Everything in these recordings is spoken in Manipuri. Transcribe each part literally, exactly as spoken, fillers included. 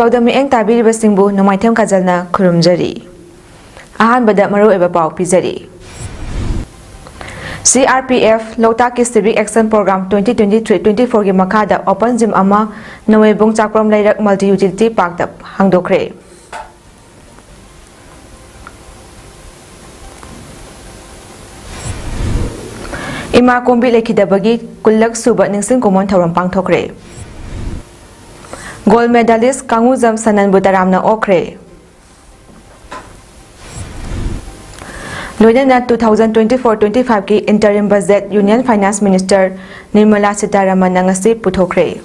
ꯄꯥꯎꯗꯝ ꯃꯤꯠꯌꯦꯡ ꯇꯥꯕꯤꯔꯤꯕꯁꯤꯡꯕꯨ ꯅꯣꯡꯃꯥꯏꯊꯦꯝ ꯀꯥꯖꯜꯅ ꯈꯨꯔꯨꯝꯖꯔꯤ꯫ ꯑꯍꯥꯟꯕꯗ ꯃꯔꯨꯑꯣꯏꯕ ꯄꯥꯎ ꯄꯤꯖꯔꯤ꯫ ꯁꯤ ꯑꯥꯔ ꯄꯤ ꯑꯦꯐ ꯂꯣꯛꯇꯥꯛꯀꯤ Civic Action Program twenty twenty-three twenty-four ꯒꯤ ꯃꯈꯥꯗ open gym ꯑꯃ ꯅꯣꯡꯃꯩꯕꯨꯡ ꯆꯥꯛꯄ꯭ꯔꯝ ꯂꯩꯔꯛ Multi Utility Park ꯇ ꯍꯥꯡꯗꯣꯛꯈ꯭ꯔꯦ꯫ ꯏꯃꯥ ꯀꯣꯝꯕꯤ ꯂꯩꯈꯤꯗꯕꯒꯤ ꯀꯨꯟꯂꯛ ꯁꯨꯕ ꯅꯤꯡꯁꯤꯡ ꯀꯨꯝꯑꯣꯟ ꯊꯧꯔꯝ ꯄꯥꯡꯊꯣꯛꯈ꯭ꯔꯦ꯫ Gold medalist ꯀꯥꯡꯉꯨꯖꯝ ꯁꯅꯟꯕꯨ ꯇꯔꯥꯝꯅ ꯑꯣꯛꯈ꯭ꯔꯦ꯫ ꯂꯣꯏꯅꯅ two thousand twenty-four twenty-five ꯀꯤ interim budget Union Finance Minister Nirmala ꯁꯤꯇꯥꯔꯥꯃꯟꯅ ꯉꯁꯤ ꯄꯨꯊꯣꯛꯈ꯭ꯔꯦ꯫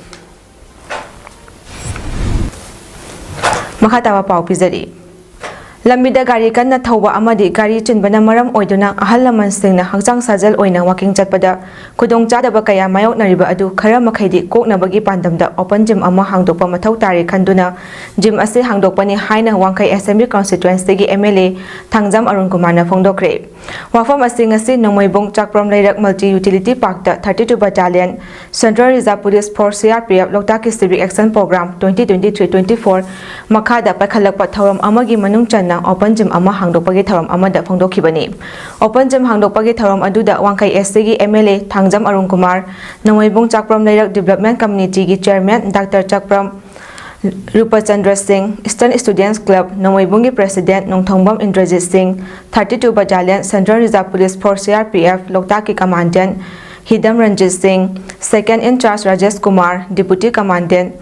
ꯃꯈꯥ ꯇꯥꯕ ꯄꯥꯎ ꯄꯤꯖꯔꯤ꯫ ꯂꯝꯕꯤꯗ ꯒꯥꯔꯤ ꯀꯟꯅ ꯊꯧꯕ ꯑꯃꯗꯤ ꯒꯥꯔꯤ ꯆꯤꯟꯕꯅ ꯃꯔꯝ ꯑꯣꯏꯗꯨꯅ ꯑꯍꯜ ꯂꯃꯟꯁꯤꯡꯅ ꯍꯛꯆꯥꯡ ꯁꯥꯖꯦꯜ ꯑꯣꯏꯅ walking ꯆꯠꯄꯗ ꯈꯨꯗꯣꯡꯆꯥꯗꯕ ꯀꯌꯥ ꯃꯥꯌꯣꯛꯅꯔꯤꯕ ꯑꯗꯨ ꯈꯔ ꯃꯈꯩꯗꯤ ꯀꯣꯛꯅꯕꯒꯤ ꯄꯥꯟꯗꯝꯗ open gym ꯑꯃ ꯍꯥꯡꯗꯣꯛꯄ ꯃꯊꯧ ꯇꯥꯔꯦ ꯈꯟꯗꯨꯅ gym ꯑꯁꯤ ꯍꯥꯡꯗꯣꯛꯄꯅꯤ ꯍꯥꯏꯅ ꯋꯥꯡꯈꯩ Assembly Constituency ꯒꯤ M L A Thangjam Arun ꯀꯨꯃꯥꯔꯅ ꯐꯣꯡꯗꯣꯛꯈ꯭ꯔꯦ꯫ ꯋꯥꯐꯝ ꯑꯁꯤ ꯉꯁꯤ ꯅꯣꯡꯃꯩꯕꯨꯡ ꯆꯥꯛꯄ꯭ꯔꯝ ꯂꯩꯔꯛ Multi Utility Park ꯇ thirty-two Battalion, Central Reserve Police Force, C R P F, ꯂꯣꯛꯇꯥꯛꯀꯤ Civic Action Program twenty twenty-three twenty-four ꯃꯈꯥꯗ ꯄꯥꯏꯈꯠꯂꯛꯄ ꯊꯧꯔꯝ ꯑꯃꯒꯤ ꯃꯅꯨꯡ ꯆꯟꯅ open gym ꯑꯃ ꯍꯥꯡꯗꯣꯛꯄꯒꯤ ꯊꯧꯔꯝ ꯑꯃꯗ ꯐꯣꯡꯗꯣꯛꯈꯤꯕꯅꯤ꯫ Open gym ꯍꯥꯡꯗꯣꯛꯄꯒꯤ ꯊꯧꯔꯝ ꯑꯗꯨꯗ ꯋꯥꯡꯈꯩ S C ꯒꯤ M L A Thangjam Arun Kumar, ꯅꯣꯡꯃꯩꯕꯨꯡ ꯆꯥꯛꯄ꯭ꯔꯝ ꯂꯩꯔꯛ Development Committee ꯒꯤ Chairman Doctor ꯆꯥꯛꯄ꯭ꯔꯝ ꯔꯨꯄꯆꯟꯗ꯭ꯔ ꯁꯤꯡ, Eastern Students Club ꯅꯣꯡꯃꯩꯕꯨꯡꯒꯤ President ꯅꯣꯡꯊꯣꯡꯕꯝ ꯏꯟꯗ꯭ꯔꯖꯤꯠ ꯁꯤꯡ, thirty-two Battalion, Central Reserve Police Force, C R P F, ꯂꯣꯛꯇꯥꯛꯀꯤ Commandant ꯍꯤꯗꯝ ꯔꯟꯖꯤꯠ ꯁꯤꯡ, Second in Charge Rajesh Kumar, Deputy Commandant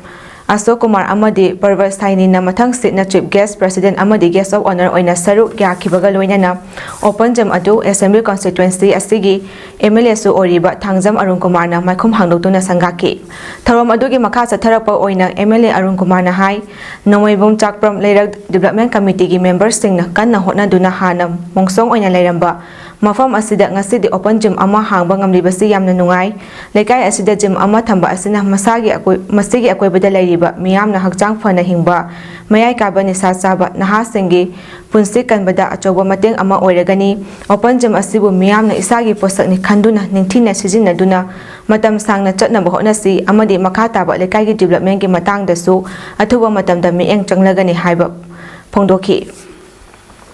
ꯑꯁꯣꯛ ꯀꯨꯃꯥꯔ ꯑꯃꯗꯤ ꯄꯔꯕ ꯁꯥꯏꯅꯤꯅ ꯃꯊꯪꯁꯤꯠꯅ Chief Guest, President ꯑꯃꯗꯤ Guest of Honour ꯑꯣꯏꯅ ꯁꯔꯨꯛ ꯌꯥꯈꯤꯕꯒ ꯂꯣꯏꯅꯅ open gym ꯑꯗꯨ Assembly Constituency ꯑꯁꯤꯒꯤ M L A ꯁꯨ ꯑꯣꯏꯔꯤꯕ ꯊꯥꯡꯖꯝ ꯑꯔꯨꯟ ꯀꯨꯃꯥꯔꯅ ꯃꯥꯏꯈꯨꯝ ꯍꯥꯡꯗꯣꯛꯇꯨꯅ ꯁꯪꯒꯥꯈꯤ꯫ ꯊꯧꯔꯝ ꯑꯗꯨꯒꯤ ꯃꯈꯥ ꯆꯠꯊꯔꯛꯄ ꯑꯣꯏꯅ M L A ꯑꯔꯨꯟ ꯀꯨꯃꯥꯔꯅ ꯍꯥꯏ, ꯅꯣꯡꯃꯩꯕꯨꯡ ꯆꯥꯛꯄ꯭ꯔꯝ ꯂꯩꯔꯛ Development Committee ꯒꯤ member ꯁꯤꯡꯅ ꯀꯟꯅ ꯍꯣꯠꯅꯗꯨꯅ ꯍꯥꯟꯅ ꯃꯣꯡꯁꯣꯡ ꯑꯣꯏꯅ ꯂꯩꯔꯝꯕ ꯃꯐꯝ ꯑꯁꯤꯗ ꯉꯁꯤꯗꯤ open gym ꯑꯃ ꯍꯥꯡꯕ ꯉꯝꯂꯤꯕꯁꯤ ꯌꯥꯝꯅ ꯅꯨꯡꯉꯥꯏ꯫ ꯂꯩꯀꯥꯏ ꯑꯁꯤꯗ gym ꯑꯃ ꯊꯝꯕ ꯑꯁꯤꯅ ꯃꯁꯥꯒꯤ ꯑꯀꯣꯏ-, ꯃꯁꯤꯒꯤ ꯑꯀꯣꯏꯕꯗ ꯂꯩꯔꯤꯕ ꯃꯤꯌꯥꯝꯅ ꯍꯛꯆꯥꯡ ꯐꯅ ꯍꯤꯡꯕ, ꯃꯌꯥꯏ ꯀꯥꯕ ꯅꯤꯁꯥ ꯆꯥꯕ ꯅꯍꯥꯁꯤꯡꯒꯤ ꯄꯨꯟꯁꯤ ꯀꯟꯕꯗ ꯑꯆꯧꯕ ꯃꯇꯦꯡ ꯑꯃ ꯑꯣꯏꯔꯒꯅꯤ꯫ Open gym ꯑꯁꯤꯕꯨ ꯃꯤꯌꯥꯝꯅ ꯏꯁꯥꯒꯤ ꯄꯣꯠꯁꯛꯅꯤ ꯈꯟꯗꯨꯅ ꯅꯤꯡꯊꯤꯅ ꯁꯤꯖꯤꯟꯅꯗꯨꯅ ꯃꯇꯝ ꯁꯥꯡꯅ ꯆꯠꯅꯕ ꯍꯣꯠꯅꯁꯤ ꯑꯃꯗꯤ ꯃꯈꯥ ꯇꯥꯕ ꯂꯩꯀꯥꯏꯒꯤ developmentꯀꯤ ꯃꯇꯥꯡꯗꯁꯨ ꯑꯊꯨꯕ ꯃꯇꯝꯗ ꯃꯤꯠꯌꯦꯡ ꯆꯪꯂꯒꯅꯤ ꯍꯥꯏꯕ ꯐꯣꯡꯗꯣꯛꯈꯤ꯫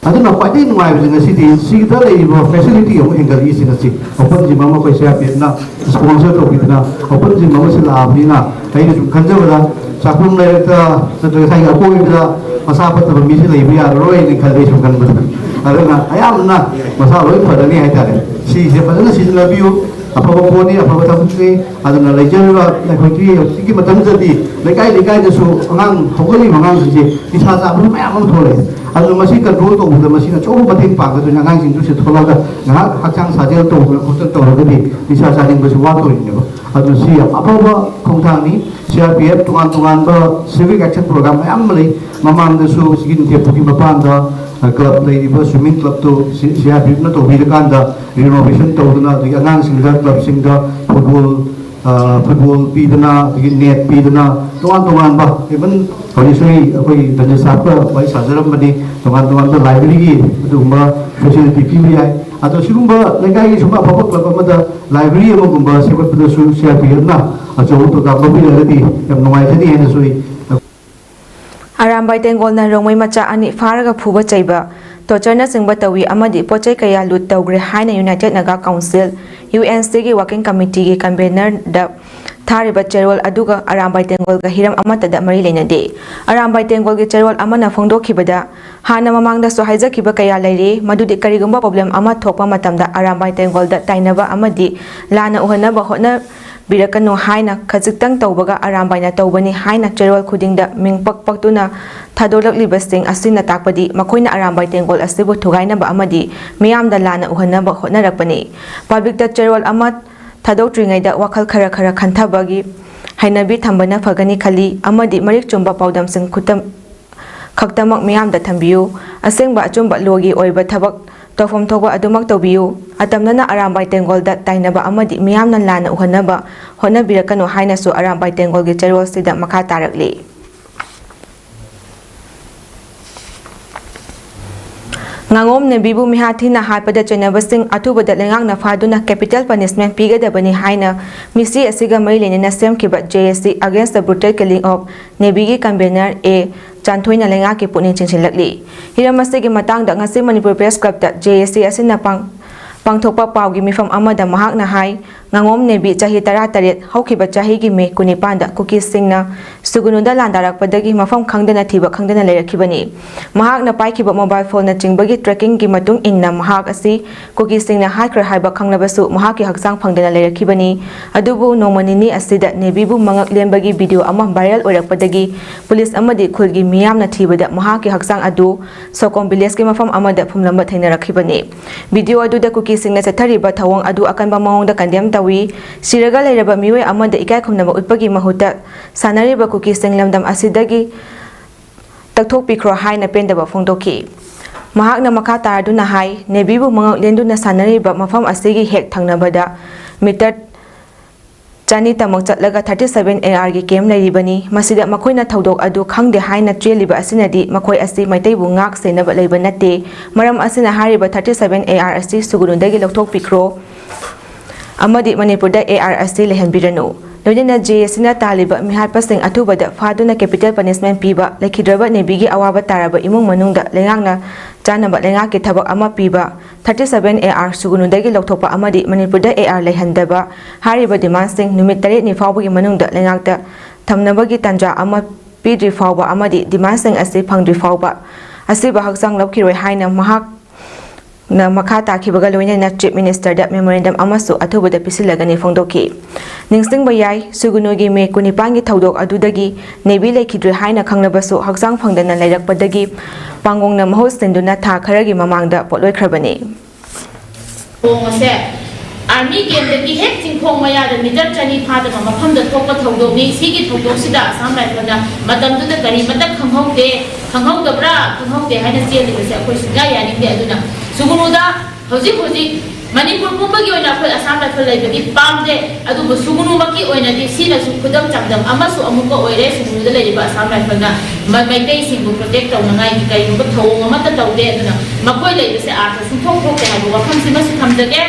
ꯑꯗꯨꯅ ꯈ꯭ꯋꯥꯏꯗꯒꯤ ꯅꯨꯡꯉꯥꯏꯕꯁꯦ ꯉꯁꯤꯗꯤ ꯁꯤꯗ ꯂꯩꯔꯤꯕ facility ꯑꯃꯨꯛ ꯍꯦꯟꯒꯠꯂꯛꯏꯁꯦ ꯉꯁꯤ꯫ Open gym ꯑꯃ ꯑꯩꯈꯣꯏ CRPFꯅ sponsor ꯇꯧꯕꯤꯗꯅ open gym ꯑꯃ ꯁꯤꯜꯂꯛꯑꯕꯅꯤꯅ ꯑꯩꯅ ꯁꯨꯝ ꯈꯟꯖꯕꯗ ꯆꯥꯛꯈꯨꯝ ꯂꯩꯔꯛꯇ ꯅꯠꯇ꯭ꯔꯒ ꯉꯁꯥꯏꯒꯤ ꯑꯀꯣꯏꯕꯗ ꯃꯁꯥ ꯐꯠꯇꯕ ꯃꯤꯁꯦ ꯂꯩꯕ ꯌꯥꯔꯔꯣꯏꯅ ꯈꯜꯂꯦ ꯁꯨꯝ ꯈꯟꯕꯗ꯫ ꯑꯗꯨꯅ ꯑꯌꯥꯝꯕꯅ ꯃꯁꯥ ꯂꯣꯏ ꯐꯔꯅꯤ ꯍꯥꯏꯇꯥꯔꯦ꯫ ꯁꯤꯁꯦ ꯐꯖꯅ ꯁꯤꯖꯤꯟꯅꯕꯤꯌꯨ꯫ ꯑꯐꯕ ꯄꯣꯠꯅꯤ, ꯑꯐꯕ ꯊꯕꯛꯅꯤ꯫ ꯑꯗꯨꯅ ꯂꯩꯖꯔꯤꯕ ꯑꯩꯈꯣꯏꯒꯤ ꯍꯧꯖꯤꯛꯀꯤ ꯃꯇꯝꯗꯗꯤ ꯂꯩꯀꯥꯏ ꯂꯩꯀꯥꯏꯗꯁꯨ ꯑꯉꯥꯡ ꯍꯧꯒꯠꯂꯤꯕ ꯑꯉꯥꯡꯁꯤꯡꯁꯦ ꯅꯤꯁꯥ ꯆꯥꯕ ꯃꯌꯥꯝ ꯑꯃ ꯊꯣꯛꯂꯛꯑꯦ꯫ ꯑꯗꯨꯅ ꯃꯁꯤ control ꯇꯧꯕꯗ ꯃꯁꯤꯅ ꯑꯆꯧꯕ ꯃꯇꯦꯡ ꯄꯥꯡꯒꯗꯣꯏꯅꯤ꯫ ꯑꯉꯥꯡꯁꯤꯡꯗꯨ ꯁꯤ ꯊꯣꯛꯂꯛꯑꯒ ꯉꯥꯏꯍꯥꯛ ꯍꯛꯆꯥꯡ ꯁꯥꯖꯦꯜ ꯇꯧꯗꯅ ꯈꯣꯠꯇꯅ ꯇꯧꯔꯒꯗꯤ ꯅꯤꯁꯥ ꯆꯥꯅꯤꯡꯕꯁꯤ ꯋꯥꯠꯇꯣꯔꯤꯅꯦꯕ꯫ ꯑꯗꯨ ꯁꯤ ꯌꯥꯝ ꯑꯐꯕ ꯈꯣꯡꯊꯥꯡꯅꯤ꯫ CRPF ꯇꯣꯉꯥꯟ ꯇꯣꯉꯥꯟꯕ civic action program ꯃꯌꯥꯝ ꯑꯃ ꯂꯩ꯫ ꯃꯃꯥꯡꯗꯁꯨ ꯁꯤꯒꯤ ꯅꯤꯡꯊꯦꯝ ꯄꯨꯈ꯭ꯔꯤ ꯃꯄꯥꯟꯗ, ꯑ, club ꯂꯩꯔꯤꯕ swimming clubꯇꯨ ꯁꯤ-, CRPFꯅ ꯇꯧꯕꯤꯔꯀꯥꯟꯗ renovation ꯇꯧꯗꯨꯅ, ꯑꯗꯒꯤ ꯑꯉꯥꯡꯁꯤꯡꯗ clubꯁꯤꯡꯗ football, ꯑ, football ꯄꯤꯗꯅ, ꯑꯗꯒꯤ net ꯄꯤꯗꯅ, ꯇꯣꯉꯥꯟ ꯇꯣꯉꯥꯟꯕ, even ꯍꯧꯖꯤꯛꯁꯨ ꯑꯩ, ꯑꯩꯈꯣꯏ ꯔꯟꯖꯤꯠ ꯁꯥꯍꯕꯀ ꯋꯥꯔꯤ ꯁꯥꯖꯔꯝꯕꯅꯤ, ꯇꯣꯉꯥꯟ ꯇꯣꯉꯥꯟꯕ libraryꯒꯤ ꯑꯗꯨꯒꯨꯝꯕ facility ꯄꯤꯕ ꯌꯥꯏ꯫ ꯑꯗꯣ ꯁꯤꯒꯨꯝꯕ ꯂꯩꯀꯥꯏꯒꯤ ꯁꯨꯝꯕ ꯑꯐꯕ club ꯑꯃꯗ library ꯑꯃꯒꯨꯝꯕ ꯁꯦꯝꯒꯠꯄꯗꯁꯨ CRPFꯅ ꯑꯆꯧꯕ ꯊꯧꯗꯥꯡ ꯂꯧꯕꯤꯔꯒꯗꯤ ꯌꯥꯝ ꯅꯨꯡꯉꯥꯏꯖꯅꯤ ꯍꯥꯏꯅꯁꯨ ꯑꯩ ꯑꯔꯥꯝꯕꯥꯏ ꯇꯦꯡꯒꯣꯜꯅ ꯔꯣꯡꯃꯩ ꯃꯆꯥ ꯑꯅꯤ ꯐꯥꯔꯒ ꯐꯨꯕ ꯆꯩꯕ, tortureꯅꯆꯤꯡꯕ ꯇꯧꯏ ꯑꯃꯗꯤ ꯄꯣꯠ ꯆꯩ ꯀꯌꯥ loot ꯇꯧꯈ꯭ꯔꯦ ꯍꯥꯏꯅ United Naga Council, UNCꯒꯤ working committeeꯒꯤ convenerꯗ ꯊꯥꯔꯤꯕ ꯆꯦꯔꯣꯜ ꯑꯗꯨꯒ ꯑꯔꯥꯝꯕꯥꯏ ꯇꯦꯡꯒꯣꯜꯒ ꯍꯤꯔꯝ ꯑꯃꯠꯇꯗ ꯃꯔꯤ ꯂꯩꯅꯗꯦ꯫ ꯑꯔꯥꯝꯕꯥꯏ ꯇꯦꯡꯒꯣꯜꯒꯤ ꯆꯦꯔꯣꯜ ꯑꯃꯅ ꯐꯣꯡꯗꯣꯛꯈꯤꯕꯗ, ꯍꯥꯟꯅ ꯃꯃꯥꯡꯗꯁꯨ ꯍꯥꯏꯖꯈꯤꯕ ꯀꯌꯥ ꯂꯩꯔꯤ, ꯃꯗꯨꯗꯤ ꯀꯔꯤꯒꯨꯝꯕ problem ꯑꯃ ꯊꯣꯛꯄ ꯃꯇꯝꯗ ꯑꯔꯥꯝꯕꯥꯏ ꯇꯦꯡꯒꯣꯜꯗ ꯇꯥꯏꯅꯕ ꯑꯃꯗꯤ ꯂꯥꯟꯅ ꯎꯍꯟꯅꯕ ꯍꯣꯠꯅ ꯕꯤꯔꯛꯀꯅꯨ ꯍꯥꯏꯅ ꯈꯖꯤꯛꯇꯪ ꯇꯧꯕꯒ ꯑꯔꯥꯝꯕꯥꯏꯅ ꯇꯧꯕꯅꯤ ꯍꯥꯏꯅ ꯆꯦꯔꯣꯜ ꯈꯨꯗꯤꯡꯗ ꯃꯤꯡ ꯄꯛ ꯄꯛꯇꯨꯅ ꯊꯥꯗꯣꯔꯛꯂꯤꯕꯁꯤꯡ ꯑꯁꯤꯅ ꯇꯥꯛꯄꯗꯤ ꯃꯈꯣꯏꯅ ꯑꯔꯥꯝꯕꯥꯏ ꯇꯦꯡꯒꯣꯜ ꯑꯁꯤꯕꯨ ꯊꯨꯒꯥꯏꯅꯕ ꯑꯃꯗꯤ ꯃꯤꯌꯥꯝꯗ ꯂꯥꯟꯅ ꯎꯍꯟꯅꯕ ꯍꯣꯠꯅꯔꯛꯄꯅꯤ꯫ Publicꯇ ꯆꯦꯔꯣꯜ ꯑꯃ ꯊꯥꯗꯣꯛꯇ꯭ꯔꯤꯉꯩꯗ ꯋꯥꯈꯜ ꯈꯔ ꯈꯔ ꯈꯟꯊꯕꯒꯤ ꯍꯩꯅꯕꯤ ꯊꯝꯕꯅ ꯐꯒꯅꯤ ꯈꯜꯂꯤ ꯑꯃꯗꯤ ꯃꯔꯤꯛ ꯆꯨꯝꯕ ꯄꯥꯎꯗꯝꯁꯤꯡ ꯈꯨꯠꯇꯝ ꯈꯛꯇꯃꯛ ꯃꯤꯌꯥꯝꯗ ꯊꯝꯕꯤꯌꯨ꯫ ꯑꯁꯦꯡꯕ ꯑꯆꯨꯝꯕ lawꯒꯤ ꯑꯣꯏꯕ ꯊꯕꯛ ꯇꯧꯐꯝ ꯊꯣꯛꯄ ꯑꯗꯨꯃꯛ ꯇꯧꯕꯤꯌꯨ꯫ ꯑꯇꯝꯅꯅ ꯑꯔꯥꯝꯕꯥꯏ ꯇꯦꯡꯒꯣꯜꯗ ꯇꯥꯏꯅꯕ ꯑꯃꯗꯤ ꯃꯤꯌꯥꯝꯅ ꯂꯥꯟꯅ ꯎꯍꯟꯅꯕ ꯍꯣꯠꯅꯕꯤꯔꯛꯀꯅꯨ ꯍꯥꯏꯅꯁꯨ ꯑꯔꯥꯝꯕꯥꯏ ꯇꯦꯡꯒꯣꯜꯒꯤ ꯆꯦꯔꯣꯜꯁꯤꯗ ꯃꯈꯥ ꯇꯥꯔꯛꯂꯤ꯫ ꯉꯥꯉꯣꯝ ꯅꯦꯕꯤꯕꯨ ꯃꯤꯍꯥꯠ ꯊꯤꯅ ꯍꯥꯠꯄꯗ ꯆꯩꯅꯕꯁꯤꯡ ꯑꯊꯨꯕꯗ ꯂꯩꯉꯥꯛꯅ ꯐꯥꯗꯨꯅ capital punishment ꯄꯤꯒꯗꯕꯅꯤ ꯍꯥꯏꯅ ꯃꯤꯁꯤ ꯑꯁꯤꯒ ꯃꯔꯤ ꯂꯩꯅꯅ ꯁꯦꯝꯈꯤꯕ J A C Against the Brutal Killing of Navy ꯒꯤ convener A ꯆꯥꯟꯊꯣꯏꯅ ꯂꯩꯉꯥꯛꯀꯤ ꯄꯨꯛꯅꯤꯡ ꯆꯤꯡꯁꯤꯜꯂꯛꯂꯤ꯫ ꯍꯤꯔꯝ ꯑꯁꯤꯒꯤ ꯃꯇꯥꯡꯗ ꯉꯁꯤ ꯃꯅꯤꯄꯨꯔ Press Club ꯇ J A C ꯑꯁꯤꯅ ꯄꯥꯡ-, ꯄꯥꯡꯊꯣꯛꯄ ꯄꯥꯎꯒꯤ ꯃꯤꯐꯝ ꯑꯃꯗ ꯃꯍꯥꯛꯅ ꯍꯥꯏ, ꯉꯥꯉꯣꯝ ꯅꯦꯕꯤ ꯆꯍꯤ ꯇꯔꯥꯇꯔꯦꯠ ꯍꯧꯈꯤꯕ ꯆꯍꯤꯒꯤ ꯃꯦ ꯀꯨꯟꯅꯤꯄꯥꯟꯗ ꯀꯨꯀꯤꯁꯤꯡꯅ ꯁꯨꯒꯨꯅꯨꯗ ꯂꯥꯟꯗꯥꯔꯛꯄꯗꯒꯤ ꯃꯐꯝ ꯈꯪꯗꯅ ꯊꯤꯕ ꯈꯪꯗꯅ ꯂꯩꯔꯛꯈꯤꯕꯅꯤ꯫ ꯃꯍꯥꯛꯅ ꯄꯥꯏꯈꯤꯕ mobile phone ꯅꯆꯤꯡꯕꯒꯤ tracking ꯒꯤ ꯃꯇꯨꯡ ꯏꯟꯅ ꯃꯍꯥꯛ ꯑꯁꯤ ꯀꯨꯀꯤꯁꯤꯡꯅ ꯍꯥꯠꯈ꯭ꯔꯦ ꯍꯥꯏꯕ ꯈꯪꯂꯕꯁꯨ ꯃꯍꯥꯛꯀꯤ ꯍꯛꯆꯥꯡ ꯐꯪꯗꯅ ꯂꯩꯔꯛꯈꯤꯕꯅꯤ꯫ ꯑꯗꯨꯕꯨ ꯅꯣꯡꯃ ꯅꯤꯅꯤ ꯑꯁꯤꯗ ꯅꯦꯕꯤꯕꯨ ꯃꯉꯛ ꯂꯦꯟꯕꯒꯤ video ꯑꯃ viral ꯑꯣꯏꯔꯛꯄꯗꯒꯤ ꯄꯨꯂꯤꯁ ꯑꯃꯗꯤ ꯈꯨꯜꯒꯤ ꯃꯤꯌꯥꯝꯅ ꯊꯤꯕꯗ ꯃꯍꯥꯛꯀꯤ ꯍꯛꯆꯥꯡ ꯑꯗꯨ ꯁꯣꯀꯣꯝ village ꯀꯤ ꯃꯐꯝ ꯑꯃꯗ ꯐꯨꯝꯂꯝꯕ ꯊꯦꯡꯅꯔꯛꯈꯤꯕꯅꯤ꯫ Video ꯑꯗꯨꯗ ꯀꯨꯀꯤꯁꯤꯡꯅ ꯆꯠꯊꯔꯤꯕ ꯊꯧꯑꯣꯡ ꯑꯗꯨ ꯑꯀꯟꯕ ꯃꯑꯣꯡꯗ condemn ꯇꯧꯏ꯫ ꯁꯤꯔꯒ ꯂꯩꯔꯕ ꯃꯤꯑꯣꯏ ꯑꯃꯗ ꯏꯀꯥꯏ ꯈꯨꯝꯅꯕ ꯎꯠꯄꯒꯤ ꯃꯍꯨꯠꯇ ꯁꯥꯟꯅꯔꯤꯕ ꯀꯨꯀꯤꯁꯤꯡ ꯂꯝꯗꯝ ꯑꯁꯤꯗꯒꯤ ꯇꯛꯊꯣꯛꯄꯤꯈ꯭ꯔꯣ ꯍꯥꯏꯅ ꯄꯦꯟꯗꯕ ꯐꯣꯡꯗꯣꯛꯈꯤ꯫ ꯃꯍꯥꯛꯅ ꯃꯈꯥ ꯇꯥꯔꯗꯨꯅ ꯍꯥꯏ, ꯅꯦꯕꯤꯕꯨ ꯃꯉꯛ ꯂꯦꯟꯗꯨꯅ ꯁꯥꯟꯅꯔꯤꯕ ꯃꯐꯝ ꯑꯁꯤꯒꯤ ꯍꯦꯛ ꯊꯪꯅꯕꯗ meter ꯆꯅꯤ ꯇꯃꯛ ꯆꯠꯂꯒ thirty seven A R ꯒꯤ camp ꯂꯩꯔꯤꯕꯅꯤ꯫ ꯃꯁꯤꯗ ꯃꯈꯣꯏꯅ ꯊꯧꯗꯣꯛ ꯑꯗꯨ ꯈꯪꯗꯦ ꯍꯥꯏꯅ ꯆꯦꯜꯂꯤꯕ ꯑꯁꯤꯅꯗꯤ ꯃꯈꯣꯏ ꯑꯁꯤ ꯃꯩꯇꯩꯕꯨ ꯉꯥꯛ ꯁꯦꯟꯅꯕ ꯂꯩꯕ ꯅꯠꯇꯦ꯫ ꯃꯔꯝ ꯑꯁꯤꯅ ꯍꯥꯏꯔꯤꯕ thirty seven A R ꯑꯁꯤ ꯁꯨꯒꯨꯅꯨꯗꯒꯤ ꯂꯧꯊꯣꯛꯄꯤꯈ꯭ꯔꯣ ꯑꯃꯗꯤ ꯃꯅꯤꯄꯨꯔꯗ A R ꯑꯁꯤ ꯂꯩꯍꯟꯕꯤꯔꯅꯨ꯫ ꯂꯣꯏꯅꯅ J A C ꯅ ꯇꯥꯜꯂꯤꯕ ꯃꯤꯍꯥꯠꯄꯁꯤꯡ ꯑꯊꯨꯕꯗ ꯐꯥꯗꯨꯅ capital punishment ꯄꯤꯕ, ꯂꯩꯈꯤꯗ꯭ꯔꯕ ꯅꯦꯕꯤꯒꯤ ꯑꯋꯥꯕ ꯇꯥꯔꯕ ꯏꯃꯨꯡ ꯃꯅꯨꯡꯗ ꯂꯩꯉꯥꯛꯅ ꯆꯥꯅꯕ ꯂꯩꯉꯥꯛꯀꯤ ꯊꯕꯛ ꯑꯃ ꯄꯤꯕ, thirty seven A R ꯁꯨꯒꯨꯅꯨꯗꯒꯤ ꯂꯧꯊꯣꯛꯄ ꯑꯃꯗꯤ ꯃꯅꯤꯄꯨꯔꯗ A R ꯂꯩꯍꯟꯗꯕ, ꯍꯥꯏꯔꯤꯕ demand ꯁꯤꯡ ꯅꯨꯃꯤꯠ ꯇꯔꯦꯠꯅꯤ ꯐꯥꯎꯕꯒꯤ ꯃꯅꯨꯡꯗ ꯂꯩꯉꯥꯛꯇ ꯊꯝꯅꯕꯒꯤ ꯇꯥꯟꯖꯥ ꯑꯃ ꯄꯤꯗ꯭ꯔꯤ ꯐꯥꯎꯕ ꯑꯃꯗꯤ demand ꯁꯤꯡ ꯑꯁꯤ ꯐꯪꯗ꯭ꯔꯤ ꯐꯥꯎꯕ ꯑꯁꯤꯕ ꯍꯛꯆꯥꯡ ꯂꯧꯈꯤꯔꯣꯏ ꯍꯥꯏꯅ ꯃꯍꯥꯛꯅ ꯃꯈꯥ ꯇꯥꯈꯤꯕꯒ ꯂꯣꯏꯅꯅ Chief Minister ꯗ memorandum ꯑꯃꯁꯨ ꯑꯊꯨꯕꯗ ꯄꯤꯁꯤꯜꯂꯒꯅꯤ ꯐꯣꯡꯗꯣꯛꯈꯤ꯫ ꯅꯤꯡꯁꯤꯡꯕ ꯌꯥꯏ, ꯁꯨꯒꯨꯅꯨꯒꯤ ꯃꯦ ꯀꯨꯟꯅꯤꯄꯥꯟꯒꯤ ꯊꯧꯗꯣꯛ ꯑꯗꯨꯗꯒꯤ ꯅꯦꯕꯤ ꯂꯩꯈꯤꯗ꯭ꯔꯦ ꯍꯥꯏꯅ ꯈꯪꯂꯕꯁꯨ ꯍꯛꯆꯥꯡ ꯐꯪꯗꯅ ꯂꯩꯔꯛꯄꯗꯒꯤ ꯄꯥꯡꯒꯣꯡꯅ ꯃꯍꯨꯠ ꯁꯤꯟꯗꯨꯅ ꯊꯥ ꯈꯔꯒꯤ ꯃꯃꯥꯡꯗ ꯄꯣꯠꯂꯣꯏꯈ꯭ꯔꯕꯅꯤ꯫ ꯊꯣꯡ ꯑꯁꯦ ꯑꯥꯔꯃꯤ ꯀꯦꯝꯗꯒꯤ ꯍꯦꯛ ꯆꯤꯡꯈꯣꯡ ꯃꯌꯥꯗ ꯃꯤꯇꯔ ꯆꯅꯤ ꯐꯥꯗꯕ ꯃꯐꯝꯗ ꯊꯣꯛꯄ ꯊꯧꯗꯣꯛꯅꯤ꯫ ꯁꯤꯒꯤ ꯊꯧꯗꯣꯛꯁꯤꯗ ꯑꯁꯥꯝ ꯔꯥꯏꯐꯜꯅ ꯃꯇꯝꯗꯨꯗ ꯀꯔꯤꯃꯠꯇ ꯈꯪꯍꯧꯗꯦ, ꯈꯪꯍꯧꯗꯕ꯭ꯔꯥ, ꯈꯪꯍꯧꯗꯦ ꯍꯥꯏꯅ ꯆꯦꯜꯂꯤꯕꯁꯦ ꯑꯩꯈꯣꯏ ꯁꯨꯡꯌꯥ ꯌꯥꯅꯤꯡꯗꯦ꯫ ꯑꯗꯨꯅ ꯁꯨꯒꯅꯨꯗ ꯍꯧꯖꯤꯛ ꯍꯧꯖꯤꯛ ꯃꯅꯤꯄꯨꯔ ꯄꯨꯝꯕꯒꯤ ꯑꯣꯏꯅ ꯑꯩꯈꯣꯏ ꯑꯁꯥꯝ ꯔꯥꯏꯐꯜ ꯂꯩꯕꯗꯤ ꯄꯥꯝꯗꯦ, ꯑꯗꯨꯕꯨ ꯁꯨꯒꯅꯨꯃꯛꯀꯤ ꯑꯣꯏꯅꯗꯤ ꯁꯤꯅꯁꯨ ꯈꯨꯗꯝ ꯆꯥꯡꯗꯝ ꯑꯃꯁꯨ ꯑꯃꯨꯛꯀ ꯑꯣꯏꯔꯦ꯫ ꯁꯨꯒꯅꯨꯗ ꯂꯩꯔꯤꯕ ꯑꯁꯥꯝ ꯔꯥꯏꯐꯜꯅ ꯃ-, ꯃꯩꯇꯩꯁꯤꯡꯕꯨ ꯄ꯭ꯔꯣꯇꯦꯛ ꯇꯧꯅꯉꯥꯏꯒꯤ ꯀꯔꯤꯒꯨꯝꯕ ꯊꯧꯑꯣꯡ ꯑꯃꯠꯇ ꯇꯧꯗꯦ꯫ ꯑꯗꯨꯅ ꯃꯈꯣꯏ ꯂꯩꯕꯁꯦ ꯑꯥꯔꯊ ꯁꯨꯡꯊꯣꯛ ꯊꯣꯛꯇꯦ ꯍꯥꯏꯕ ꯋꯥꯐꯝꯁꯤꯃꯁꯨ ꯊꯝꯖꯒꯦ꯫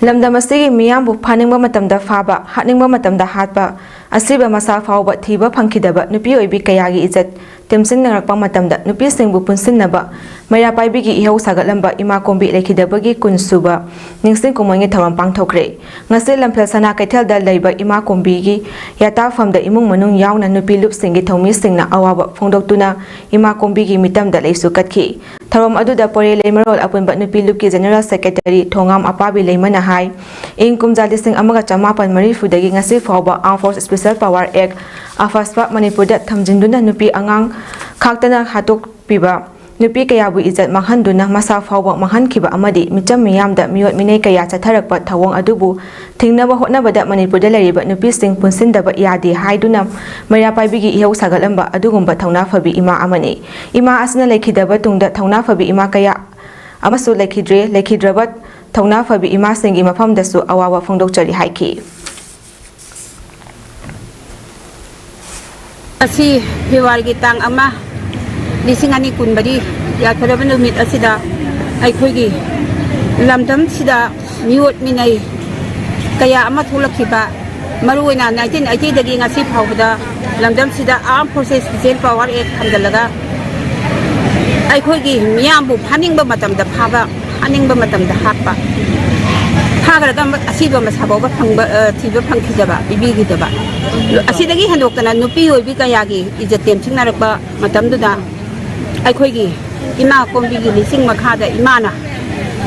ꯂꯝꯗꯝ ꯑꯁꯤꯒꯤ ꯃꯤꯌꯥꯝꯕꯨ ꯐꯥꯅꯤꯡꯕ ꯃꯇꯝꯗ ꯐꯥꯕ, ꯍꯥꯠꯅꯤꯡꯕ ꯃꯇꯝꯗ ꯍꯥꯠꯄ, ꯑꯁꯤꯕ ꯃꯁꯥ ꯐꯥꯎꯕ ꯊꯤꯕ ꯐꯪꯈꯤꯗꯕ ꯅꯨꯄꯤ ꯑꯣꯏꯕꯤ ꯀꯌꯥꯒꯤ ꯏꯖꯠ ꯇꯦꯝꯁꯤꯟꯅꯔꯛꯄ ꯃꯇꯝꯗ ꯅꯨꯄꯤꯁꯤꯡꯕꯨ ꯄꯨꯟꯁꯤꯟꯅꯕ ꯃꯩꯔꯥ ꯄꯥꯏꯕꯤꯒꯤ ꯏꯍꯧ ꯁꯥꯒꯠꯂꯝꯕ ꯏꯃꯥ ꯀꯣꯝꯕꯤ ꯂꯩꯈꯤꯗꯕꯒꯤ ꯀꯨꯟ ꯁꯨꯕ ꯅꯤꯡꯁꯤꯡ ꯀꯨꯝꯑꯣꯟꯒꯤ ꯊꯧꯔꯝ ꯄꯥꯡꯊꯣꯛꯈ꯭ꯔꯦ꯫ ꯉꯁꯤ ꯂꯝꯐꯦꯜ ꯁꯅꯥ ꯀꯩꯊꯦꯜꯗ ꯂꯩꯕ ꯏꯃꯥ ꯀꯣꯝꯕꯤꯒꯤ ꯌꯥꯇꯥꯐꯝꯗ ꯏꯃꯨꯡ ꯃꯅꯨꯡ ꯌꯥꯎꯅ ꯅꯨꯄꯤ ꯂꯨꯞꯁꯤꯡꯒꯤ ꯊꯧꯃꯤꯁꯤꯡꯅ ꯑꯋꯥꯕ ꯐꯣꯡꯗꯣꯛꯇꯨꯅ ꯏꯃꯥ ꯀꯣꯝꯕꯤꯒꯤ ꯃꯤꯇꯝꯗ ꯂꯩꯁꯨ ꯀꯠꯈꯤ꯫ ꯊꯧꯔꯝ ꯑꯗꯨꯗ ꯄꯣꯔꯦ ꯂꯩꯃꯔꯣꯜ ꯑꯄꯨꯟꯕ ꯅꯨꯄꯤ ꯂꯨꯞꯀꯤ ꯖꯦꯅꯔꯦꯜ ꯁꯦꯀ꯭ꯔꯦꯇꯔꯤ ꯊꯣꯉꯥꯝ ꯑꯄꯥꯕꯤ ꯂꯩꯃꯅ ꯍꯥꯏ, ꯏꯪ ꯀꯨꯝꯖꯥ ꯂꯤꯁꯤꯡ ꯑꯃꯒ ꯆꯃꯥꯄꯟ ꯃꯔꯤꯐꯨꯗꯒꯤ ꯉꯁꯤ ꯐꯥꯎꯕ Armed Force Special Power Act, ꯑꯐꯁꯄ, ꯃꯅꯤꯄꯨꯔꯗ ꯊꯝꯖꯤꯟꯗꯨꯅ ꯅꯨꯄꯤ ꯑꯉꯥꯡ ꯈꯥꯛꯇꯅ ꯍꯥꯠꯇꯣꯛꯄꯤꯕ, ꯅꯨꯄꯤ ꯀꯌꯥꯕꯨ ꯏꯖꯠ ꯃꯥꯡꯍꯟꯗꯨꯅ ꯃꯁꯥ ꯐꯥꯎꯕ ꯃꯥꯡꯍꯟꯈꯤꯕ ꯑꯃꯗꯤ ꯃꯤꯆꯝ ꯃꯤꯌꯥꯝꯗ ꯃꯤꯑꯣꯠ ꯃꯤꯅꯩ ꯀꯌꯥ ꯆꯠꯊꯔꯛꯄ ꯊꯧꯑꯣꯡ ꯑꯗꯨꯕꯨ ꯊꯤꯡꯅꯕ ꯍꯣꯠꯅꯕꯗ ꯃꯅꯤꯄꯨꯔꯗ ꯂꯩꯔꯤꯕ ꯅꯨꯄꯤꯁꯤꯡ ꯄꯨꯟꯁꯤꯟꯗꯕ ꯌꯥꯗꯦ ꯍꯥꯏꯗꯨꯅ ꯃꯩꯔꯥ ꯄꯥꯏꯕꯤꯒꯤ ꯏꯍꯧ ꯁꯥꯒꯠꯂꯝꯕ ꯑꯗꯨꯒꯨꯝꯕ ꯊꯧꯅꯥ ꯐꯕꯤ ꯏꯃꯥ ꯑꯃꯅꯤ꯫ ꯏꯃꯥ ꯑꯁꯤꯅ ꯂꯩꯈꯤꯗꯕ ꯇꯨꯡꯗ ꯊꯧꯅꯥ ꯐꯕꯤ ꯏꯃꯥ ꯀꯌꯥ ꯑꯃꯁꯨ ꯂꯩꯈꯤꯗ꯭ꯔꯦ꯫ ꯂꯩꯈꯤꯗ꯭ꯔꯕ ꯊꯧꯅꯥ ꯐꯕꯤ ꯏꯃꯥꯁꯤꯡꯒꯤ ꯃꯐꯝꯗꯁꯨ ꯑꯋꯥꯕ ꯐꯣꯡꯗꯣꯛꯆꯔꯤ ꯍꯥꯏꯈꯤ꯫ ꯉꯁꯤ ꯐꯦꯕ꯭ꯔꯨꯋꯥꯔꯤꯒꯤ ꯇꯥꯡ ꯑꯃ, ꯂꯤꯁꯤꯡ ꯑꯅꯤ ꯀꯨꯟꯃꯔꯤ, ꯌꯥꯏꯐꯔꯕ ꯅꯨꯃꯤꯠ ꯑꯁꯤꯗ ꯑꯩꯈꯣꯏꯒꯤ ꯂꯝꯗꯝꯁꯤꯗ ꯃꯤꯑꯣꯠ ꯃꯤꯅꯩ ꯀꯌꯥ ꯑꯃ ꯊꯣꯛꯂꯛꯈꯤꯕ, ꯃꯔꯨꯑꯣꯏꯅ ꯅꯥꯏꯟꯇꯤꯟ ꯑꯩꯠꯇꯤꯗꯒꯤ ꯉꯁꯤ ꯐꯥꯎꯕꯗ ꯂꯝꯗꯝꯁꯤꯗ Armed Forces Special Power Act ꯊꯝꯖꯤꯜꯂꯒ ꯑꯩꯈꯣꯏꯒꯤ ꯃꯤꯌꯥꯝꯕꯨ ꯐꯥꯅꯤꯡꯕ ꯃꯇꯝꯗ ꯐꯥꯕ, ꯐꯥꯅꯤꯡꯕ ꯃꯇꯝꯗ ꯍꯥꯠꯄ, ꯐꯥꯈ꯭ꯔꯒ ꯑꯁꯤꯕ ꯃꯁꯥ ꯐꯥꯎꯕ ꯐꯪꯕ, ꯑ, ꯊꯤꯕ ꯐꯪꯈꯤꯗꯕ, ꯄꯤꯕꯤꯈꯤꯗꯕ, ꯑꯁꯤꯗꯒꯤ ꯍꯦꯟꯗꯣꯛꯇꯅ ꯅꯨꯄꯤ ꯑꯣꯏꯕꯤ ꯀꯌꯥꯒꯤ ꯏꯖꯠ ꯇꯦꯝꯁꯤꯡꯅꯔꯛꯄ ꯃꯇꯝꯗꯨꯗ ꯑꯩꯈꯣꯏꯒꯤ ꯏꯃꯥ ꯀꯣꯝꯕꯤꯒꯤ ꯂꯤꯆꯤꯡ ꯃꯈꯥꯗ ꯏꯃꯥꯅ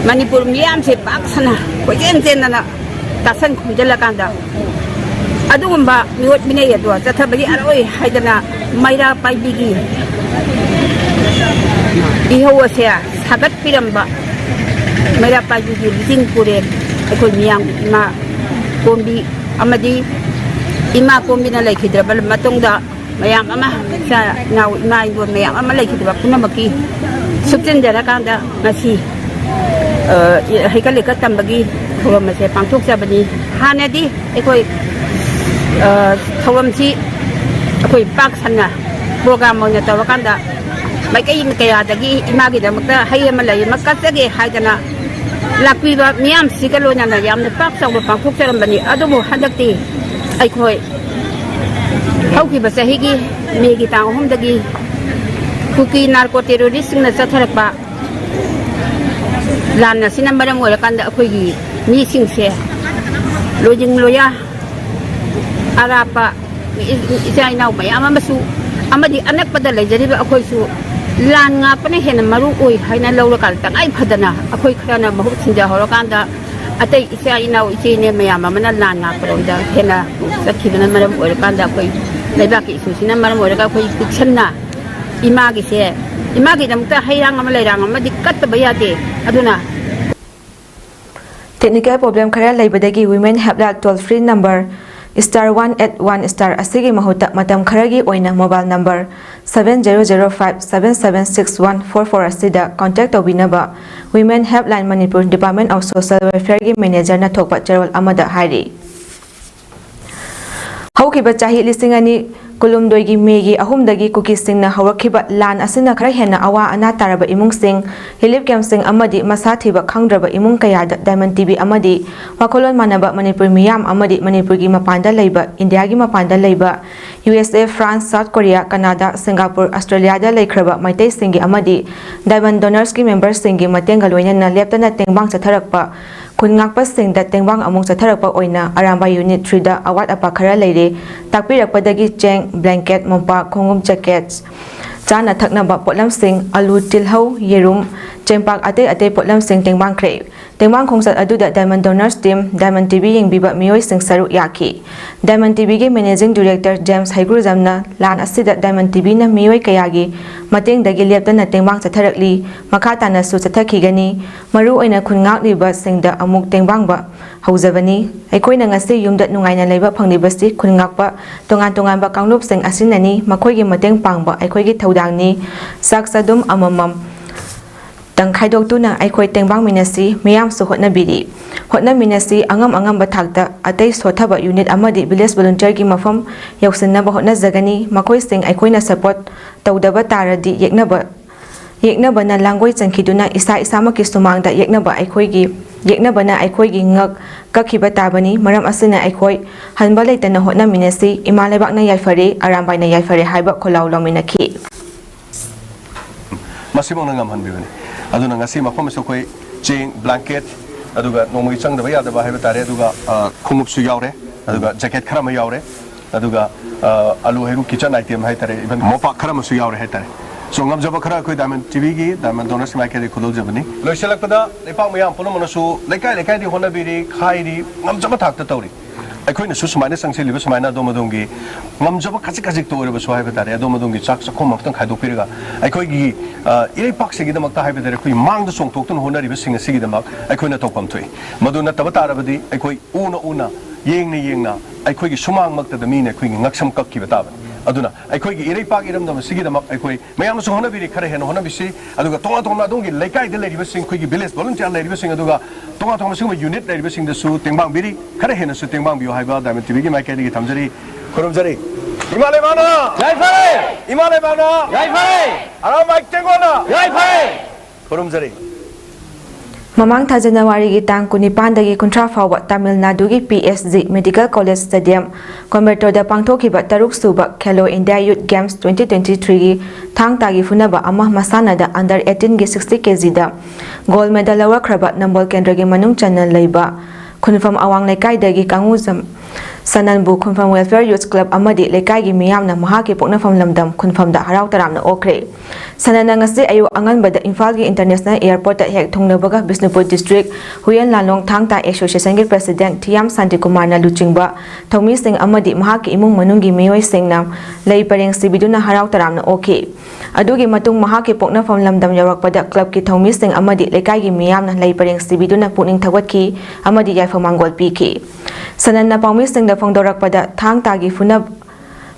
ꯃꯅꯤꯄꯨꯔ ꯃꯤꯌꯥꯝꯁꯦ ꯄꯥꯛ ꯁꯟꯅ ꯀꯣꯏꯆꯦꯟ ꯆꯦꯟꯗꯅ ꯇꯥꯁꯟ ꯈꯣꯝꯖꯤꯜꯂꯀꯥꯟꯗ ꯑꯗꯨꯒꯨꯝꯕ ꯃꯤꯑꯣꯠ ꯃꯤꯅꯩ ꯑꯗꯣ ꯆꯠꯊꯕꯒꯤ ꯑꯔꯣꯏ ꯍꯥꯏꯗꯅ ꯃꯩꯔꯥ ꯄꯥꯏꯕꯤꯒꯤ ꯏꯍꯧ ꯑꯁꯦ ꯁꯥꯒꯠꯄꯤꯔꯝꯕ ꯃꯩꯔꯥ ꯄꯥꯏꯕꯤꯒꯤ ꯂꯤꯆꯤꯡ ꯄꯨꯔꯦꯜ ꯑꯩꯈꯣꯏ ꯃꯤꯌꯥꯝꯒꯤ ꯏꯃꯥ ꯀꯣꯝꯕꯤ ꯑꯃꯗꯤ ꯏꯃꯥ ꯀꯣꯝꯕꯤꯅ ꯂꯩꯈꯤꯗ꯭ꯔꯕ ꯃꯇꯨꯡꯗ ꯃꯌꯥꯝ ꯑꯃ, ꯏꯆꯥ ꯏꯅꯥꯎ, ꯏꯃꯥ ꯏꯟꯗꯣꯟ ꯃꯌꯥꯝ ꯑꯃ ꯂꯩꯈꯤꯗꯕ ꯄꯨꯝꯅꯃꯛꯀꯤ ꯁꯨꯞꯆꯤꯟꯖꯔꯀꯥꯟꯗ ꯉꯁꯤ ꯍꯩꯀꯠ ꯂꯩꯀꯠ ꯇꯝꯕꯒꯤ ꯊꯧꯔꯝ ꯑꯁꯦ ꯄꯥꯡꯊꯣꯛꯆꯕꯅꯤ꯫ ꯍꯥꯟꯅꯗꯤ ꯑꯩꯈꯣꯏ ꯊꯧꯔꯝꯁꯤ ꯑꯩꯈꯣꯏ ꯄꯥꯛ ꯁꯟꯅ ꯄ꯭ꯔꯣꯒ꯭ꯔꯥꯝ ꯑꯣꯏꯅ ꯇꯧꯔꯀꯥꯟꯗ ꯃꯥꯏꯀꯩ ꯀꯌꯥꯗꯒꯤ ꯏꯃꯥꯒꯤꯗꯃꯛꯇ ꯍꯩ ꯑꯃ ꯂꯩ ꯑꯃ ꯀꯠꯆꯒꯦ ꯍꯥꯏꯗꯅ ꯂꯥꯛꯄꯤꯕ ꯃꯤꯌꯥꯝꯁꯤꯒ ꯂꯣꯏꯅꯅ ꯌꯥꯝꯅ ꯄꯥꯛ ꯆꯥꯎꯅ ꯄꯥꯡꯊꯣꯛꯆꯔꯝꯕꯅꯤ꯫ ꯑꯗꯨꯕꯨ ꯍꯟꯗꯛꯇꯤ ꯑꯩꯈꯣꯏ ꯍꯧꯈꯤꯕ ꯆꯍꯤꯒꯤ ꯃꯦꯒꯤ ꯇꯥꯡ ꯑꯍꯨꯝꯗꯒꯤ ꯀꯨꯀꯤ ꯅꯥꯔꯀꯣ ꯇꯦꯔꯣꯔꯤꯁꯁꯤꯡꯅ ꯆꯠꯊꯔꯛꯄ ꯂꯥꯟ ꯑꯁꯤꯅ ꯃꯔꯝ ꯑꯣꯏꯔꯀꯥꯟꯗ ꯑꯩꯈꯣꯏꯒꯤ ꯃꯤꯁꯤꯡꯁꯦ ꯂꯣꯏꯖꯤꯡ ꯂꯣꯌꯥ ꯑꯔꯥꯞꯄ ꯏꯆꯥ ꯏꯅꯥꯎ ꯃꯌꯥꯝ ꯑꯃꯁꯨ ꯑꯃꯗꯤ ꯑꯅꯛꯄꯗ ꯂꯩꯖꯔꯤꯕ ꯑꯩꯈꯣꯏꯁꯨ ꯂꯥꯟ ꯉꯥꯛꯄꯅ ꯍꯦꯟꯅ ꯃꯔꯨ ꯑꯣꯏ ꯍꯥꯏꯅ ꯂꯧꯔꯀꯥꯟꯗ ꯇꯉꯥꯏ ꯐꯗꯅ ꯑꯩꯈꯣꯏ ꯈꯔꯅ ꯃꯍꯨꯠ ꯁꯤꯟꯖꯍꯧꯔꯀꯥꯟꯗ ꯑꯇꯩ ꯏꯆꯥ ꯏꯅꯥꯎ ꯏꯆꯦ ꯏꯅꯦ ꯃꯌꯥꯝ ꯑꯃꯅ ꯂꯥꯟ ꯉꯥꯛꯄꯔꯣꯝꯗ ꯍꯦꯟꯅ ꯆꯠꯈꯤꯕꯅ ꯃꯔꯝ ꯑꯣꯏꯔꯀꯥꯟꯗ ꯑꯩꯈꯣꯏ ꯂꯩꯕꯥꯛꯀꯤ ꯏꯁꯨꯁꯤꯅ ꯃꯔꯝ ꯑꯣꯏꯔꯒ ꯑꯩꯈꯣꯏ ꯄꯤꯛꯁꯟꯅ ꯏꯃꯥꯒꯤꯁꯦ ꯏꯃꯥꯒꯤꯗꯃꯛꯇ ꯍꯩꯔꯥꯡ ꯑꯃ ꯂꯩꯔꯥꯡ ꯑꯃꯗꯤ ꯀꯠꯇꯕ ꯌꯥꯗꯦ꯫ ꯑꯗꯨꯅ Technical problem ꯈꯔ ꯂꯩꯕꯗꯒꯤ Women Helpline toll free number star one eight one star ꯑꯁꯤꯒꯤ ꯃꯍꯨꯠꯇ ꯃꯇꯝ ꯈꯔꯒꯤ ꯑꯣꯏꯅ mobile number seven zero zero five seven seven six one four four ꯑꯁꯤꯗ contact ꯇꯧꯕꯤꯅꯕ Women Helpline Manipur Department of Social Welfareꯒꯤ managerꯅ ꯊꯣꯛꯄ ꯆꯦꯔꯣꯜ ꯑꯃꯗ ꯍꯥꯏꯔꯤ꯫ ꯍꯧꯈꯤꯕ ꯆꯍꯤ ꯂꯤꯁꯤꯡ ꯑꯅꯤ ꯀꯨꯟꯍꯨꯝꯗꯣꯏꯒꯤ ꯃꯦꯒꯤ ꯑꯍꯨꯝꯗꯒꯤ ꯀꯨꯀꯤꯁꯤꯡꯅ ꯍꯧꯔꯛꯈꯤꯕ ꯂꯥꯟ ꯑꯁꯤꯅ ꯈꯔ ꯍꯦꯟꯅ ꯑꯋꯥ ꯑꯅꯥ ꯇꯥꯔꯕ ꯏꯃꯨꯡꯁꯤꯡ, relief campꯁꯤꯡ ꯑꯃꯗꯤ ꯃꯁꯥ ꯊꯤꯕ ꯈꯪꯗ꯭ꯔꯕ ꯏꯃꯨꯡ ꯀꯌꯥꯗ Diamond TV ꯑꯃꯗꯤ ꯋꯥꯈꯜꯂꯣꯟ ꯃꯥꯟꯅꯕ ꯃꯅꯤꯄꯨꯔ ꯃꯤꯌꯥꯝ ꯑꯃꯗꯤ ꯃꯅꯤꯄꯨꯔꯒꯤ ꯃꯄꯥꯟꯗ ꯂꯩꯕ, ꯏꯟꯗꯤꯌꯥꯒꯤ ꯃꯄꯥꯟꯗ ꯂꯩꯕ, USA, France, South Korea, Canada, Singapore, Australiaꯗ ꯂꯩꯈ꯭ꯔꯕ ꯃꯩꯇꯩꯁꯤꯡꯒꯤ ꯑꯃꯗꯤ Diamond Donorsꯀꯤ memberꯁꯤꯡꯒꯤ ꯃꯇꯦꯡꯒ ꯂꯣꯏꯅꯅ ꯂꯦꯞꯇꯅ ꯇꯦꯡꯕꯥꯡ ꯆꯠꯊꯔꯛꯄ ꯈꯨꯟ ꯉꯥꯛꯄꯁꯤꯡꯗ ꯇꯦꯡꯕꯥꯡ ꯑꯃꯨꯛ ꯆꯠꯊꯔꯛꯄ ꯑꯣꯏꯅ ꯑꯔꯥꯝꯕꯥꯏ Unit threeꯗ ꯑꯋꯥꯠ ꯑꯄꯥ ꯈꯔ ꯂꯩꯔꯦ꯫ ꯇꯥꯛꯄꯤꯔꯛꯄꯗꯒꯤ ꯆꯦꯡ, blanket, ꯃꯣꯝꯄꯥꯛ, ꯈꯣꯡꯎꯞ, jackets, ꯆꯥꯅ ꯊꯛꯅꯕ ꯄꯣꯠꯂꯝꯁꯤꯡ, ꯑꯂꯨ, ꯇꯤꯜꯍꯧ, ꯌꯦꯔꯨꯝ, ꯆꯦꯡꯄꯥꯛ, ꯑꯇꯩ ꯑꯇꯩ ꯄꯣꯠꯂꯝꯁꯤꯡ ꯇꯦꯡꯕꯥꯡꯈ꯭ꯔꯦ꯫ ꯇꯦꯡꯕꯥꯡ ꯈꯣꯡꯆꯠ ꯑꯗꯨꯗ Diamond Donors Team, Diamond TV ꯌꯦꯡꯕꯤꯕ ꯃꯤꯑꯣꯏꯁꯤꯡ ꯁꯔꯨꯛ ꯌꯥꯈꯤ꯫ Diamond TVꯒꯤ Managing Director James ꯍꯩꯒ꯭ꯔꯨꯖꯝꯅ ꯂꯥꯟ ꯑꯁꯤꯗ Diamond TVꯅ ꯃꯤꯑꯣꯏ ꯀꯌꯥꯒꯤ ꯃꯇꯦꯡꯗꯒꯤ ꯂꯦꯞꯇꯅ ꯇꯦꯡꯕꯥꯡ ꯆꯠꯊꯔꯛꯂꯤ, ꯃꯈꯥ ꯇꯥꯅꯁꯨ ꯆꯠꯊꯈꯤꯒꯅꯤ꯫ ꯃꯔꯨ ꯑꯣꯏꯅ ꯈꯨꯟ ꯉꯥꯛꯂꯤꯕꯁꯤꯡꯗ ꯑꯃꯨꯛ ꯇꯦꯡꯕꯥꯡꯕ ꯍꯧꯖꯕꯅꯤ꯫ ꯑꯩꯈꯣꯏꯅ ꯉꯁꯤ ꯌꯨꯝꯗ ꯅꯨꯡꯉꯥꯏꯅ ꯂꯩꯕ ꯐꯪꯂꯤꯕꯁꯤ ꯈꯨꯟ ꯉꯥꯛꯄ ꯇꯣꯉꯥꯟ ꯇꯣꯉꯥꯟꯕ ꯀꯥꯡꯂꯨꯞꯁꯤꯡ ꯑꯁꯤꯅꯅꯤ꯫ ꯃꯈꯣꯏꯒꯤ ꯃꯇꯦꯡ ꯄꯥꯡꯕ ꯑꯩꯈꯣꯏꯒꯤ ꯊꯧꯗꯥꯡꯅꯤ꯫ ꯆꯥꯛ ꯆꯗꯨꯝ ꯑꯃꯃꯝ ꯇꯪ ꯈꯥꯏꯗꯣꯛꯇꯨꯅ ꯑꯩꯈꯣꯏ ꯇꯦꯡꯕꯥꯡꯃꯤꯟꯅꯁꯤ, ꯃꯤꯌꯥꯝꯁꯨ ꯍꯣꯠꯅꯕꯤꯔꯤ꯫ ꯍꯣꯠꯅꯃꯤꯟꯅꯁꯤ, ꯑꯉꯝ ꯑꯉꯝꯕ ꯊꯥꯛꯇ ꯑꯇꯩ ꯁꯣꯠꯊꯕ unit ꯑꯃꯗꯤ village volunteerꯒꯤ ꯃꯐꯝ ꯌꯧꯁꯤꯟꯅꯕ ꯍꯣꯠꯅꯖꯒꯅꯤ꯫ ꯃꯈꯣꯏꯁꯤꯡ ꯑꯩꯈꯣꯏꯅ support ꯇꯧꯗꯕ ꯇꯥꯔꯗꯤ ꯌꯦꯛꯅꯕ, ꯌꯦꯛꯅꯕꯅ ꯂꯥꯡꯒꯣꯏ ꯆꯟꯈꯤꯗꯨꯅ ꯏꯁꯥ ꯏꯁꯥꯃꯛꯀꯤ ꯁꯨꯃꯥꯡꯗ ꯌꯦꯛꯅꯕ ꯑꯩꯈꯣꯏꯒꯤ, ꯌꯦꯛꯅꯕꯅ ꯑꯩꯈꯣꯏꯒꯤ ꯉꯛ ꯀꯛꯈꯤꯕ ꯇꯥꯕꯅꯤ꯫ ꯃꯔꯝ ꯑꯁꯤꯅ ꯑꯩꯈꯣꯏ ꯍꯟꯕ ꯂꯩꯇꯅ ꯍꯣꯠꯅꯃꯤꯟꯅꯁꯤ꯫ ꯏꯃꯥ ꯂꯩꯕꯥꯛꯅ ꯌꯥꯏꯐꯔꯦ, ꯑꯔꯥꯝꯕꯥꯏꯅ ꯌꯥꯏꯐꯔꯦ ꯍꯥꯏꯕ ꯈꯣꯜꯂꯥꯎ ꯂꯥꯎꯃꯤꯟꯅꯈꯤ꯫ ꯃꯁꯤꯃꯛꯅ ꯉꯝꯍꯟꯕꯤꯕꯅꯤ꯫ ꯑꯗꯨꯅ ꯉꯁꯤ ꯃꯐꯝ ꯑꯁꯤꯗ ꯑꯩꯈꯣꯏ ꯆꯦꯡ, blanket, ꯑꯗꯨꯒ ꯅꯣꯡꯃꯒꯤ ꯆꯪꯗꯕ ꯌꯥꯗꯕ ꯍꯥꯏꯕ ꯇꯥꯔꯦ, ꯑꯗꯨꯒ ꯑ, ꯈꯣꯡꯎꯞꯁꯨ ꯌꯥꯎꯔꯦ, ꯑꯗꯨꯒ jacket ꯈꯔ ꯑꯃ ꯌꯥꯎꯔꯦ, ꯑꯗꯨꯒ ꯑ, ꯑꯂꯨ ꯍꯩꯔꯨꯛ kitchen item ꯍꯥꯏ ꯇꯥꯔꯦ, even ꯃꯣꯝꯄꯥꯛ ꯈꯔ ꯑꯃꯁꯨ ꯌꯥꯎꯔꯦ ꯍꯥꯏ ꯇꯥꯔꯦ꯫ So ꯉꯝꯖꯕ ꯈꯔ ꯑꯩꯈꯣꯏ Diamond TVꯒꯤ, Diamond Donors ꯃꯥꯏꯀꯩꯗꯒꯤ ꯈꯨꯗꯣꯜꯖꯕꯅꯤ꯫ ꯂꯣꯏꯁꯤꯜꯂꯛꯄꯗ ꯂꯩꯄꯥꯛ ꯃꯌꯥꯝ ꯄꯨꯝꯅꯃꯛꯅꯁꯨ ꯂꯩꯀꯥꯏ ꯂꯩꯀꯥꯏꯗꯤ ꯍꯣꯠꯅꯕꯤꯔꯤ, ꯈꯥꯏꯔꯤ, ꯉꯝꯖꯕ ꯊꯥꯛꯇ ꯇꯧꯔꯤ꯫ ꯑꯩꯈꯣꯏꯅꯁꯨ ꯁꯨꯃꯥꯏꯅ ꯆꯪꯁꯤꯜꯂꯤꯕ ꯁꯨꯃꯥꯏꯅ ꯑꯗꯣꯝ ꯑꯗꯣꯝꯒꯤ ꯉꯝꯖꯕ ꯈꯖꯤꯛ ꯈꯖꯤꯛꯇ ꯑꯣꯏꯔꯕꯁꯨ ꯍꯥꯏꯕ ꯇꯥꯔꯦ, ꯑꯗꯣꯝ ꯑꯗꯣꯝꯒꯤ ꯆꯥꯛ ꯆꯥꯛꯈꯣꯝ ꯑꯃꯈꯛꯇꯪ ꯈꯥꯏꯗꯣꯛꯄꯤꯔꯒ ꯑꯩꯈꯣꯏꯒꯤ, ꯑ, ꯏꯔꯩꯄꯥꯛꯁꯤꯒꯤꯗꯃꯛꯇ ꯍꯥꯏꯕ ꯇꯥꯔꯦ, ꯑꯩꯈꯣꯏ ꯃꯥꯡꯗ ꯆꯣꯡꯊꯣꯛꯇꯨꯅ ꯍꯣꯠꯅꯔꯤꯕꯁꯤꯡ ꯑꯁꯤꯒꯤꯗꯃꯛ ꯑꯩꯈꯣꯏꯅ ꯇꯧꯐꯝ ꯊꯣꯛꯏ꯫ ꯃꯗꯨ ꯅꯠꯇꯕ ꯇꯥꯔꯕꯗꯤ ꯑꯩꯈꯣꯏ ꯎꯅ ꯎꯅ, ꯌꯦꯡꯅ ꯌꯦꯡꯅ ꯑꯩꯈꯣꯏꯒꯤ ꯁꯨꯃꯥꯡꯃꯛꯇꯗ ꯃꯤꯅ ꯑꯩꯈꯣꯏꯒꯤ ꯉꯛꯁꯝ ꯀꯛꯈꯤꯕ ꯇꯥꯕꯅꯤ꯫ ꯑꯗꯨꯅ ꯑꯩꯈꯣꯏꯒꯤ ꯏꯔꯩꯄꯥꯛ ꯏꯔꯝꯗꯝ ꯑꯁꯤꯒꯤꯗꯃꯛ ꯑꯩꯈꯣꯏ ꯃꯌꯥꯝꯅꯁꯨ ꯍꯣꯠꯅꯕꯤꯔꯤ, ꯈꯔ ꯍꯦꯟꯅ ꯍꯣꯠꯅꯕꯤꯁꯤ꯫ ꯑꯗꯨꯒ ꯇꯣꯉꯥꯟ ꯇꯣꯉꯥꯟꯕ ꯑꯗꯣꯝꯒꯤ ꯂꯩꯀꯥꯏꯗ ꯂꯩꯔꯤꯕꯁꯤꯡ, ꯑꯩꯈꯣꯏꯒꯤ village volunteer ꯂꯩꯔꯤꯕꯁꯤꯡ, ꯑꯗꯨꯒ ꯇꯣꯉꯥꯟ ꯇꯣꯉꯥꯟꯕ ꯁꯤꯒꯨꯝꯕ unit ꯂꯩꯔꯤꯕꯁꯤꯡꯗꯁꯨ ꯇꯦꯡꯕꯥꯡꯕꯤꯔꯤ, ꯈꯔ ꯍꯦꯟꯅꯁꯨ ꯇꯦꯡꯕꯥꯡꯕꯤꯌꯨ ꯍꯥꯏꯕ Diamond TVꯒꯤ ꯃꯥꯏꯀꯩꯗꯒꯤ ꯊꯝꯖꯔꯤ꯫ ꯈꯨꯔꯨꯝꯖꯔꯤ꯫ ꯏꯃꯥ ꯂꯩꯕꯥꯛꯅ! ꯌꯥꯏꯐꯔꯦ! ꯏꯃꯥ ꯂꯩꯕꯥꯛꯅ! ꯌꯥꯏꯐꯔꯦ! ꯑꯔꯥꯝꯕꯥꯏ ꯇꯦꯡꯒꯣꯠꯅ! ꯌꯥꯏꯐꯔꯦ! ꯈꯨꯔꯨꯝꯖꯔꯤ꯫ ꯃꯃꯥꯡ ꯊꯥ ꯖꯅꯋꯥꯔꯤꯒꯤ ꯇꯥꯡ ꯀꯨꯟꯅꯤꯄꯥꯟꯗꯒꯤ ꯀꯨꯟꯊ꯭ꯔꯥ ꯐꯥꯎꯕ ꯇꯥꯃꯤꯜ ꯅꯥꯗꯨꯒꯤ P S G medical college stadium, ꯀꯣꯏꯝꯕꯇꯣꯔꯗ ꯄꯥꯡꯊꯣꯛꯈꯤꯕ ꯇꯔꯨꯛ ꯁꯨꯕ Khelo India youth games twenty twenty threeꯒꯤ ꯊꯥꯡ ꯇꯥꯒꯤ ꯐꯨꯅꯕ ꯑꯃ ꯃꯁꯥꯟꯅꯗ under eighteenꯒꯤ sixty kgꯗ ꯒꯣꯜꯗ ꯃꯦꯗꯜ ꯂꯧꯔꯛꯈ꯭ꯔꯕ ꯅꯝꯕꯣꯜ ꯀꯦꯟꯗ꯭ꯔꯒꯤ ꯃꯅꯨꯡ ꯆꯟꯅ ꯂꯩꯕ ꯈꯨꯟꯐꯝ ꯑꯋꯥꯡ ꯂꯩꯀꯥꯏꯗꯒꯤ ꯀꯥꯡꯉꯨꯖꯝ ꯁꯅꯟꯕꯨ ꯈꯨꯟꯐꯝ Welfare Youth Club ꯑꯃꯗꯤ ꯂꯩꯀꯥꯏꯒꯤ ꯃꯤꯌꯥꯝꯅ ꯃꯍꯥꯛꯀꯤ ꯄꯣꯛꯅꯐꯝ ꯂꯝꯗꯝ ꯈꯨꯟꯐꯝꯗ ꯍꯔꯥꯎ ꯇꯔꯥꯝꯅ ꯑꯣꯛꯈ꯭ꯔꯦ꯫ ꯁꯅꯟꯅ ꯉꯁꯤ ꯑꯌꯨꯛ ꯑꯉꯟꯕꯗ ꯏꯝꯐꯥꯜꯒꯤ International Airportꯇ ꯍꯦꯛ ꯊꯨꯡꯂꯕꯒ ꯕꯤꯁꯅꯨꯄꯨꯔ District ꯍꯨꯏꯌꯦꯟ ꯂꯥꯂꯣꯡ ꯊꯥꯡ ꯇꯥ Associationꯒꯤ President ꯊꯤꯌꯥꯝ ꯁꯥꯟꯇꯤꯀꯨꯃꯥꯔꯅ ꯂꯨꯆꯤꯡꯕ ꯊꯧꯃꯤꯁꯤꯡ ꯑꯃꯗꯤ ꯃꯍꯥꯛꯀꯤ ꯏꯃꯨꯡ ꯃꯅꯨꯡꯒꯤ ꯃꯤꯑꯣꯏꯁꯤꯡꯅ ꯂꯩ ꯄꯔꯦꯡ ꯁꯤꯕꯤꯗꯨꯅ ꯍꯔꯥꯎ ꯇꯔꯥꯝꯅ ꯑꯣꯛꯈꯤ꯫ ꯑꯗꯨꯒꯤ ꯃꯇꯨꯡ ꯃꯍꯥꯛꯀꯤ ꯄꯣꯛꯅꯐꯝ ꯂꯝꯗꯝ ꯌꯧꯔꯛꯄꯗ clubꯀꯤ ꯊꯧꯃꯤꯁꯤꯡ ꯑꯃꯗꯤ ꯂꯩꯀꯥꯏꯒꯤ ꯃꯤꯌꯥꯝꯅ ꯂꯩ ꯄꯔꯦꯡ ꯁꯤꯕꯤꯗꯨꯅ ꯄꯨꯛꯅꯤꯡ ꯊꯧꯒꯠꯈꯤ ꯑꯃꯗꯤ ꯌꯥꯏꯐ ꯃꯥꯡꯒꯣꯜ ꯄꯤꯈꯤ꯫ ꯁꯅꯟꯅ ꯄꯥꯎꯃꯤꯁꯤꯡꯗ ꯐꯣꯡꯗꯣꯔꯛꯄꯗ ꯊꯥꯡ ꯇꯥꯒꯤ ꯐꯨꯅ-,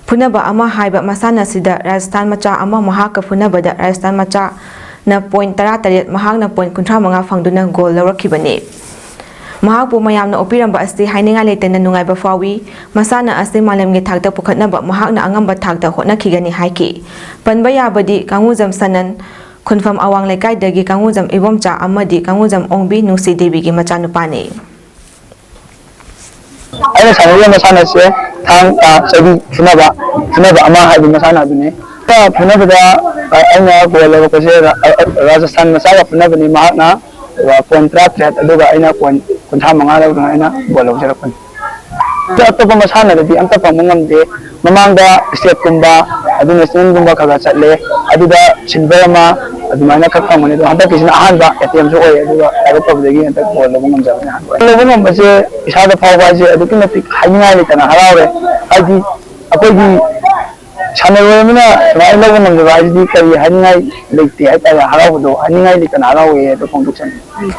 ꯐꯨꯅꯕ ꯑꯃ ꯍꯥꯏꯕ ꯃꯁꯥꯟꯅꯁꯤꯗ ꯔꯥꯖꯁꯊꯥꯟ ꯃꯆꯥ ꯑꯃ ꯃꯍꯥꯛꯀ ꯐꯨꯅꯕꯗ ꯔꯥꯖꯁꯊꯥꯟ ꯃꯆꯥ ꯅ ꯄꯣꯏꯟꯠ ꯇꯔꯥꯇꯔꯦꯠ, ꯃꯍꯥꯛꯅ ꯄꯣꯏꯟꯠ ꯀꯨꯟꯊ꯭ꯔꯥ ꯃꯉꯥ ꯐꯪꯗꯨꯅ ꯒꯣꯜ ꯂꯧꯔꯛꯈꯤꯕꯅꯤ꯫ ꯃꯍꯥꯛꯄꯨ ꯃꯌꯥꯝꯅ ꯑꯣꯛꯄꯤꯔꯝꯕ ꯑꯁꯤ ꯍꯥꯏꯅꯤꯡꯉꯥꯏ ꯂꯩꯇꯅ ꯅꯨꯡꯉꯥꯏꯕ ꯐꯥꯎꯏ꯫ ꯃꯁꯥꯟꯅ ꯑꯁꯤ ꯃꯥꯂꯦꯝꯒꯤ ꯊꯥꯛꯇ ꯄꯨꯈꯠꯅꯕ ꯃꯍꯥꯛꯅ ꯑꯉꯝꯕ ꯊꯥꯛꯇ ꯍꯣꯠꯅꯈꯤꯒꯅꯤ ꯍꯥꯏꯈꯤ꯫ ꯄꯟꯕ ꯌꯥꯕꯗꯤ ꯀꯥꯡꯉꯨꯖꯝ ꯁꯅꯟ, ꯈꯨꯟꯐꯝ ꯑꯋꯥꯡ ꯂꯩꯀꯥꯏꯗꯒꯤ ꯀꯥꯡꯉꯨꯖꯝ ꯏꯕꯣꯝꯆꯥ ꯑꯃꯗꯤ ꯀꯥꯡꯉꯨꯖꯝ ꯑꯣꯡꯕꯤ ꯅꯨꯡꯁꯤ ꯗꯦꯕꯤꯒꯤ ꯃꯆꯥꯅꯨꯄꯥꯅꯤ꯫ ꯑꯩꯅ ꯁꯥꯟꯅꯔꯤꯕ ꯃꯁꯥꯟꯅꯁꯦ ꯊꯥꯡ, ꯑ, ꯆꯩꯕꯤ ꯐꯨꯅꯕ, ꯐꯨꯅꯕ ꯑꯃ ꯍꯥꯏꯕ ꯃꯁꯥꯟꯅ ꯑꯗꯨꯅꯤ꯫ ꯑ, ꯐꯨꯅꯕꯗ, ꯑ, ꯑꯩꯅ ꯒꯣꯜ ꯂꯧꯔꯛꯄꯁꯦ ꯔ-, ꯑ, ꯑ, ꯔꯥꯖꯁꯊꯥꯟ ꯃꯆꯥꯒ ꯐꯨꯅꯕꯅꯤ꯫ ꯃꯍꯥꯛꯅ, ꯑ, ꯄꯣꯏꯟꯠ ꯇꯔꯥꯇꯔꯦꯠ, ꯑꯗꯨꯒ ꯑꯩꯅ ꯄꯣꯏꯟꯠ ꯀꯨꯟꯊ꯭ꯔꯥ ꯃꯉꯥ ꯂꯧꯗꯨꯅ ꯑꯩꯅ ꯒꯣꯜ ꯂꯧꯖꯔꯛꯄꯅꯤ꯫ ꯑꯇꯣꯞꯄ ꯃꯁꯥꯟꯅꯗꯗꯤ ꯑꯝꯇ ꯐꯪꯕ ꯉꯝꯗꯦ꯫ ꯃꯃꯥꯡꯗ ꯁ꯭ꯇꯦꯠꯀꯨꯝꯕ, ꯑꯗꯨ ꯅꯦꯁꯅꯦꯜꯒꯨꯝꯕ ꯈꯔ ꯈꯔ ꯆꯠꯂꯦ, ꯑꯗꯨꯗ ꯁꯤꯜꯚꯔ ꯑꯃ ꯑꯗꯨꯃꯥꯏꯅ ꯈꯛ ꯐꯪꯕꯅꯤ꯫ ꯑꯗꯣ ꯍꯟꯗꯛꯀꯤꯁꯤꯅ ꯑꯍꯥꯟꯕ ꯑꯦꯇꯦꯝꯁꯨ ꯑꯣꯏ, ꯑꯗꯨꯒ ꯂꯥꯏꯕꯛ ꯐꯕꯗꯒꯤ ꯍꯟꯗꯛ ꯒꯣꯜ ꯂꯧꯕ ꯉꯝꯖꯕꯅꯤ꯫ ꯑꯍꯥꯟꯕ ꯑꯣꯏ꯫ ꯂꯧꯕ ꯉꯝꯕꯁꯦ ꯏꯁꯥꯗ ꯐꯥꯎꯕ ꯍꯥꯏꯁꯦ ꯑꯗꯨꯛꯀꯤ ꯃꯇꯤꯛ ꯍꯥꯏꯅꯤꯡꯉꯥꯏ ꯂꯩꯇꯅ ꯍꯔꯥꯎꯔꯦ꯫ ꯍꯥꯏꯗꯤ ꯑꯩꯈꯣꯏꯒꯤ ꯁꯥꯟꯅꯔꯣꯏ ꯑꯃꯅ ꯁꯨꯃꯥꯏꯅ ꯂꯧꯕ ꯉꯝꯖꯕ ꯍꯥꯏꯁꯤꯗꯤ ꯀꯔꯤ ꯍꯥꯏꯅꯤꯡꯉꯥꯏ ꯂꯩꯇꯦ ꯍꯥꯏꯇꯥꯔꯦ꯫ ꯍꯔꯥꯎꯕꯗꯣ ꯍꯥꯏꯅꯤꯡꯉꯥꯏ ꯂꯩꯇꯅ ꯍꯔꯥꯎꯋꯦ ꯑꯗꯣ ꯐꯣꯡꯗꯣꯛꯆꯅꯤꯡꯉꯤ꯫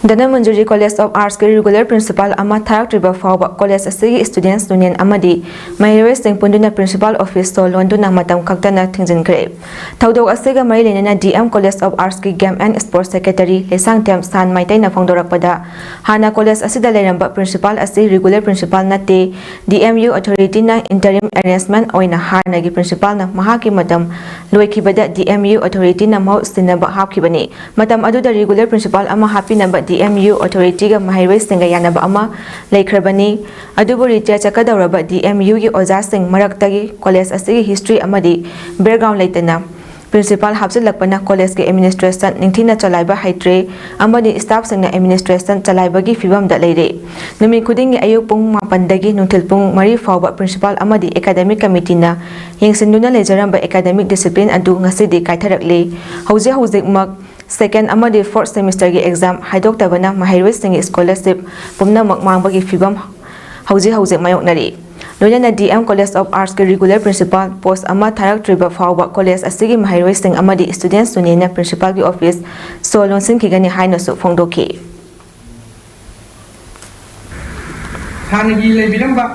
ꯙꯅꯃꯟꯖꯨꯔꯤ ꯀꯣꯂꯦꯖ ꯑꯣꯐ ꯑꯥꯔꯠꯁꯀꯤ ꯔꯤꯒꯨꯂꯔ ꯄ꯭ꯔꯤꯟꯁꯤꯄꯥꯜ ꯑꯃ ꯊꯥꯔꯛꯇ꯭ꯔꯤꯕ ꯐꯥꯎꯕ ꯀꯣꯂꯦꯖ ꯑꯁꯤꯒꯤ ꯁ꯭ꯇꯨꯗꯦꯟꯠꯁ ꯌꯨꯅꯤꯌꯟ ꯑꯃꯗꯤ ꯃꯍꯩꯔꯣꯏꯁꯤꯡ ꯄꯨꯟꯗꯨꯅ ꯄ꯭ꯔꯤꯟꯁꯤꯄꯥꯜ ꯑꯣꯐꯤꯁ ꯁꯣ ꯂꯣꯟꯗꯨꯅ ꯃꯇꯝ ꯀꯛꯇꯅ ꯊꯤꯡꯖꯤꯟꯈ꯭ꯔꯦ꯫ ꯊꯧꯗꯣꯛ ꯑꯁꯤꯒ ꯃꯔꯤ ꯂꯩꯅꯅ ꯗꯤ ꯑꯦꯝ ꯀꯣꯂꯦꯖ ꯑꯣꯐ ꯑꯥꯔꯠꯁꯀꯤ game and sports secretary Leishangthem San ꯃꯩꯇꯩꯅ ꯐꯣꯡꯗꯣꯔꯛꯄꯗ, ꯍꯥꯟꯅ ꯀꯣꯂꯦꯖ ꯑꯁꯤꯗ ꯂꯩꯔꯝꯕ ꯄ꯭ꯔꯤꯟꯁꯤꯄꯥꯜ ꯑꯁꯤ ꯔꯤꯒꯨꯂꯔ ꯄ꯭ꯔꯤꯟꯁꯤꯄꯥꯜ ꯅꯠꯇꯦ, ꯗꯤ ꯑꯦꯝ ꯌꯨ ꯑꯣꯊꯣꯔꯤꯇꯤꯅ ꯏꯟꯇꯔꯤꯝ ꯑꯦꯔꯦꯟꯖꯃꯦꯟꯠ ꯑꯣꯏꯅ ꯍꯥꯟꯅꯒꯤ ꯄ꯭ꯔꯤꯟꯁꯤꯄꯥꯜꯅ ꯃꯍꯥꯛꯀꯤ ꯃꯇꯝ ꯂꯣꯏꯈꯤꯕꯗ ꯗꯤ ꯑꯦꯝ ꯌꯨ ꯑꯣꯊꯣꯔꯤꯇꯤꯅ ꯃꯍꯨꯠ ꯁꯤꯟꯅꯕ ꯍꯥꯞꯈꯤꯕꯅꯤ꯫ ꯃꯇꯝ ꯑꯗꯨꯗ ꯔꯤꯒꯨꯂꯔ ꯄ꯭ꯔꯤꯟꯁꯤꯄꯥꯜ ꯑꯃ ꯍꯥꯞꯄꯤꯅꯕ ꯗꯤ ꯑꯦꯝ ꯌꯨ ꯑꯣꯊꯣꯔꯤꯇꯤꯒ ꯃꯍꯩꯔꯣꯏꯁꯤꯡꯒ ꯌꯥꯅꯕ ꯑꯃ ꯂꯩꯈ꯭ꯔꯕꯅꯤ꯫ ꯑꯗꯨꯕꯨ ꯔꯤꯇꯥꯌꯔ ꯆꯠꯀꯗꯧꯔꯕ ꯗꯤ ꯑꯦꯝ ꯌꯨꯒꯤ ꯑꯣꯖꯥꯁꯤꯡ ꯃꯔꯛꯇꯒꯤ ꯀꯣꯂꯦꯖ ꯑꯁꯤꯒꯤ ꯍꯤꯁꯇ꯭ꯔꯤ ꯑꯃꯗꯤ ꯕꯦꯛꯒ꯭ꯔꯥꯎꯟ ꯂꯩꯇꯅ ꯄ꯭ꯔꯤꯟꯁꯤꯄꯥꯜ ꯍꯥꯞꯆꯤꯜꯂꯛꯄꯅ ꯀꯣꯂꯦꯖꯀꯤ ꯑꯦꯗꯃꯤꯅꯤꯁꯇ꯭ꯔꯦꯁꯟ ꯅꯤꯡꯊꯤꯅ ꯆꯂꯥꯏꯕ ꯍꯩꯇ꯭ꯔꯦ ꯑꯃꯗꯤ ꯁ꯭ꯇꯥꯐꯁꯤꯡꯅ ꯑꯦꯗꯃꯤꯅꯤꯁꯇ꯭ꯔꯦꯁꯟ ꯆꯂꯥꯏꯕꯒꯤ ꯐꯤꯕꯝꯗ ꯂꯩꯔꯦ꯫ ꯅꯨꯃꯤꯠ ꯈꯨꯗꯤꯡꯒꯤ ꯑꯌꯨꯛ ꯄꯨꯡ ꯃꯥꯄꯟꯗꯒꯤ ꯅꯨꯡꯊꯤꯜ ꯄꯨꯡ ꯃꯔꯤ ꯐꯥꯎꯕ ꯄ꯭ꯔꯤꯟꯁꯤꯄꯥꯜ ꯑꯃꯗꯤ ꯑꯦꯀꯥꯗꯦꯃꯤꯛ ꯀꯃꯤꯇꯤꯅ ꯌꯦꯡꯁꯤꯟꯗꯨꯅ ꯂꯩꯖꯔꯝꯕ ꯑꯦꯀꯥꯗꯦꯃꯤꯛ ꯗꯤꯁꯤꯄ꯭ꯂꯤꯟ ꯑꯗꯨ ꯉꯁꯤꯗꯤ ꯀꯥꯏꯊꯔꯛꯂꯦ꯫ ꯍꯧꯖꯤꯛ ꯍꯧꯖꯤꯛꯃꯛ ꯁꯦꯀꯦꯟ ꯑꯃꯗꯤ ꯐꯣꯔꯠ ꯁꯦꯃꯤꯁꯇꯔꯒꯤ ꯑꯦꯛꯖꯥꯝ ꯍꯥꯏꯗꯣꯛꯇꯕꯅ ꯃꯍꯩꯔꯣꯏꯁꯤꯡꯒꯤ ꯁ꯭ꯀꯣꯂꯔꯁꯤꯞ ꯄꯨꯝꯅꯃꯛ ꯃꯥꯡꯕꯒꯤ ꯐꯤꯕꯝ ꯍꯧꯖꯤꯛ ꯍꯧꯖꯤꯛ ꯃꯥꯌꯣꯛꯅꯔꯤ꯫ ꯂꯣꯏꯅꯅ ꯗꯤ ꯑꯦꯝ ꯀꯣꯂꯦꯖ ꯑꯣꯐ ꯑꯥꯔꯠꯁꯀꯤ ꯔꯤꯒꯨꯂꯔ ꯄ꯭ꯔꯤꯟꯁꯤꯄꯥꯜ ꯄꯣꯁ ꯑꯃ ꯊꯥꯔꯛꯇ꯭ꯔꯤꯕ ꯐꯥꯎꯕ ꯀꯣꯂꯦꯖ ꯑꯁꯤꯒꯤ ꯃꯍꯩꯔꯣꯏꯁꯤꯡ ꯑꯃꯗꯤ ꯁ꯭ꯇꯨꯗꯦꯟꯠꯁ ꯌꯨꯅꯤꯌꯟꯅ ꯄ꯭ꯔꯤꯟꯁꯤꯄꯥꯜꯒꯤ ꯑꯣꯐꯤꯁ ꯁꯣ ꯂꯣꯟꯁꯤꯟꯈꯤꯒꯅꯤ ꯍꯥꯏꯅꯁꯨ ꯐꯣꯡꯗꯣꯛꯈꯤ꯫ ꯍꯥꯟꯅꯒꯤ ꯂꯩꯕꯤꯔꯝꯕ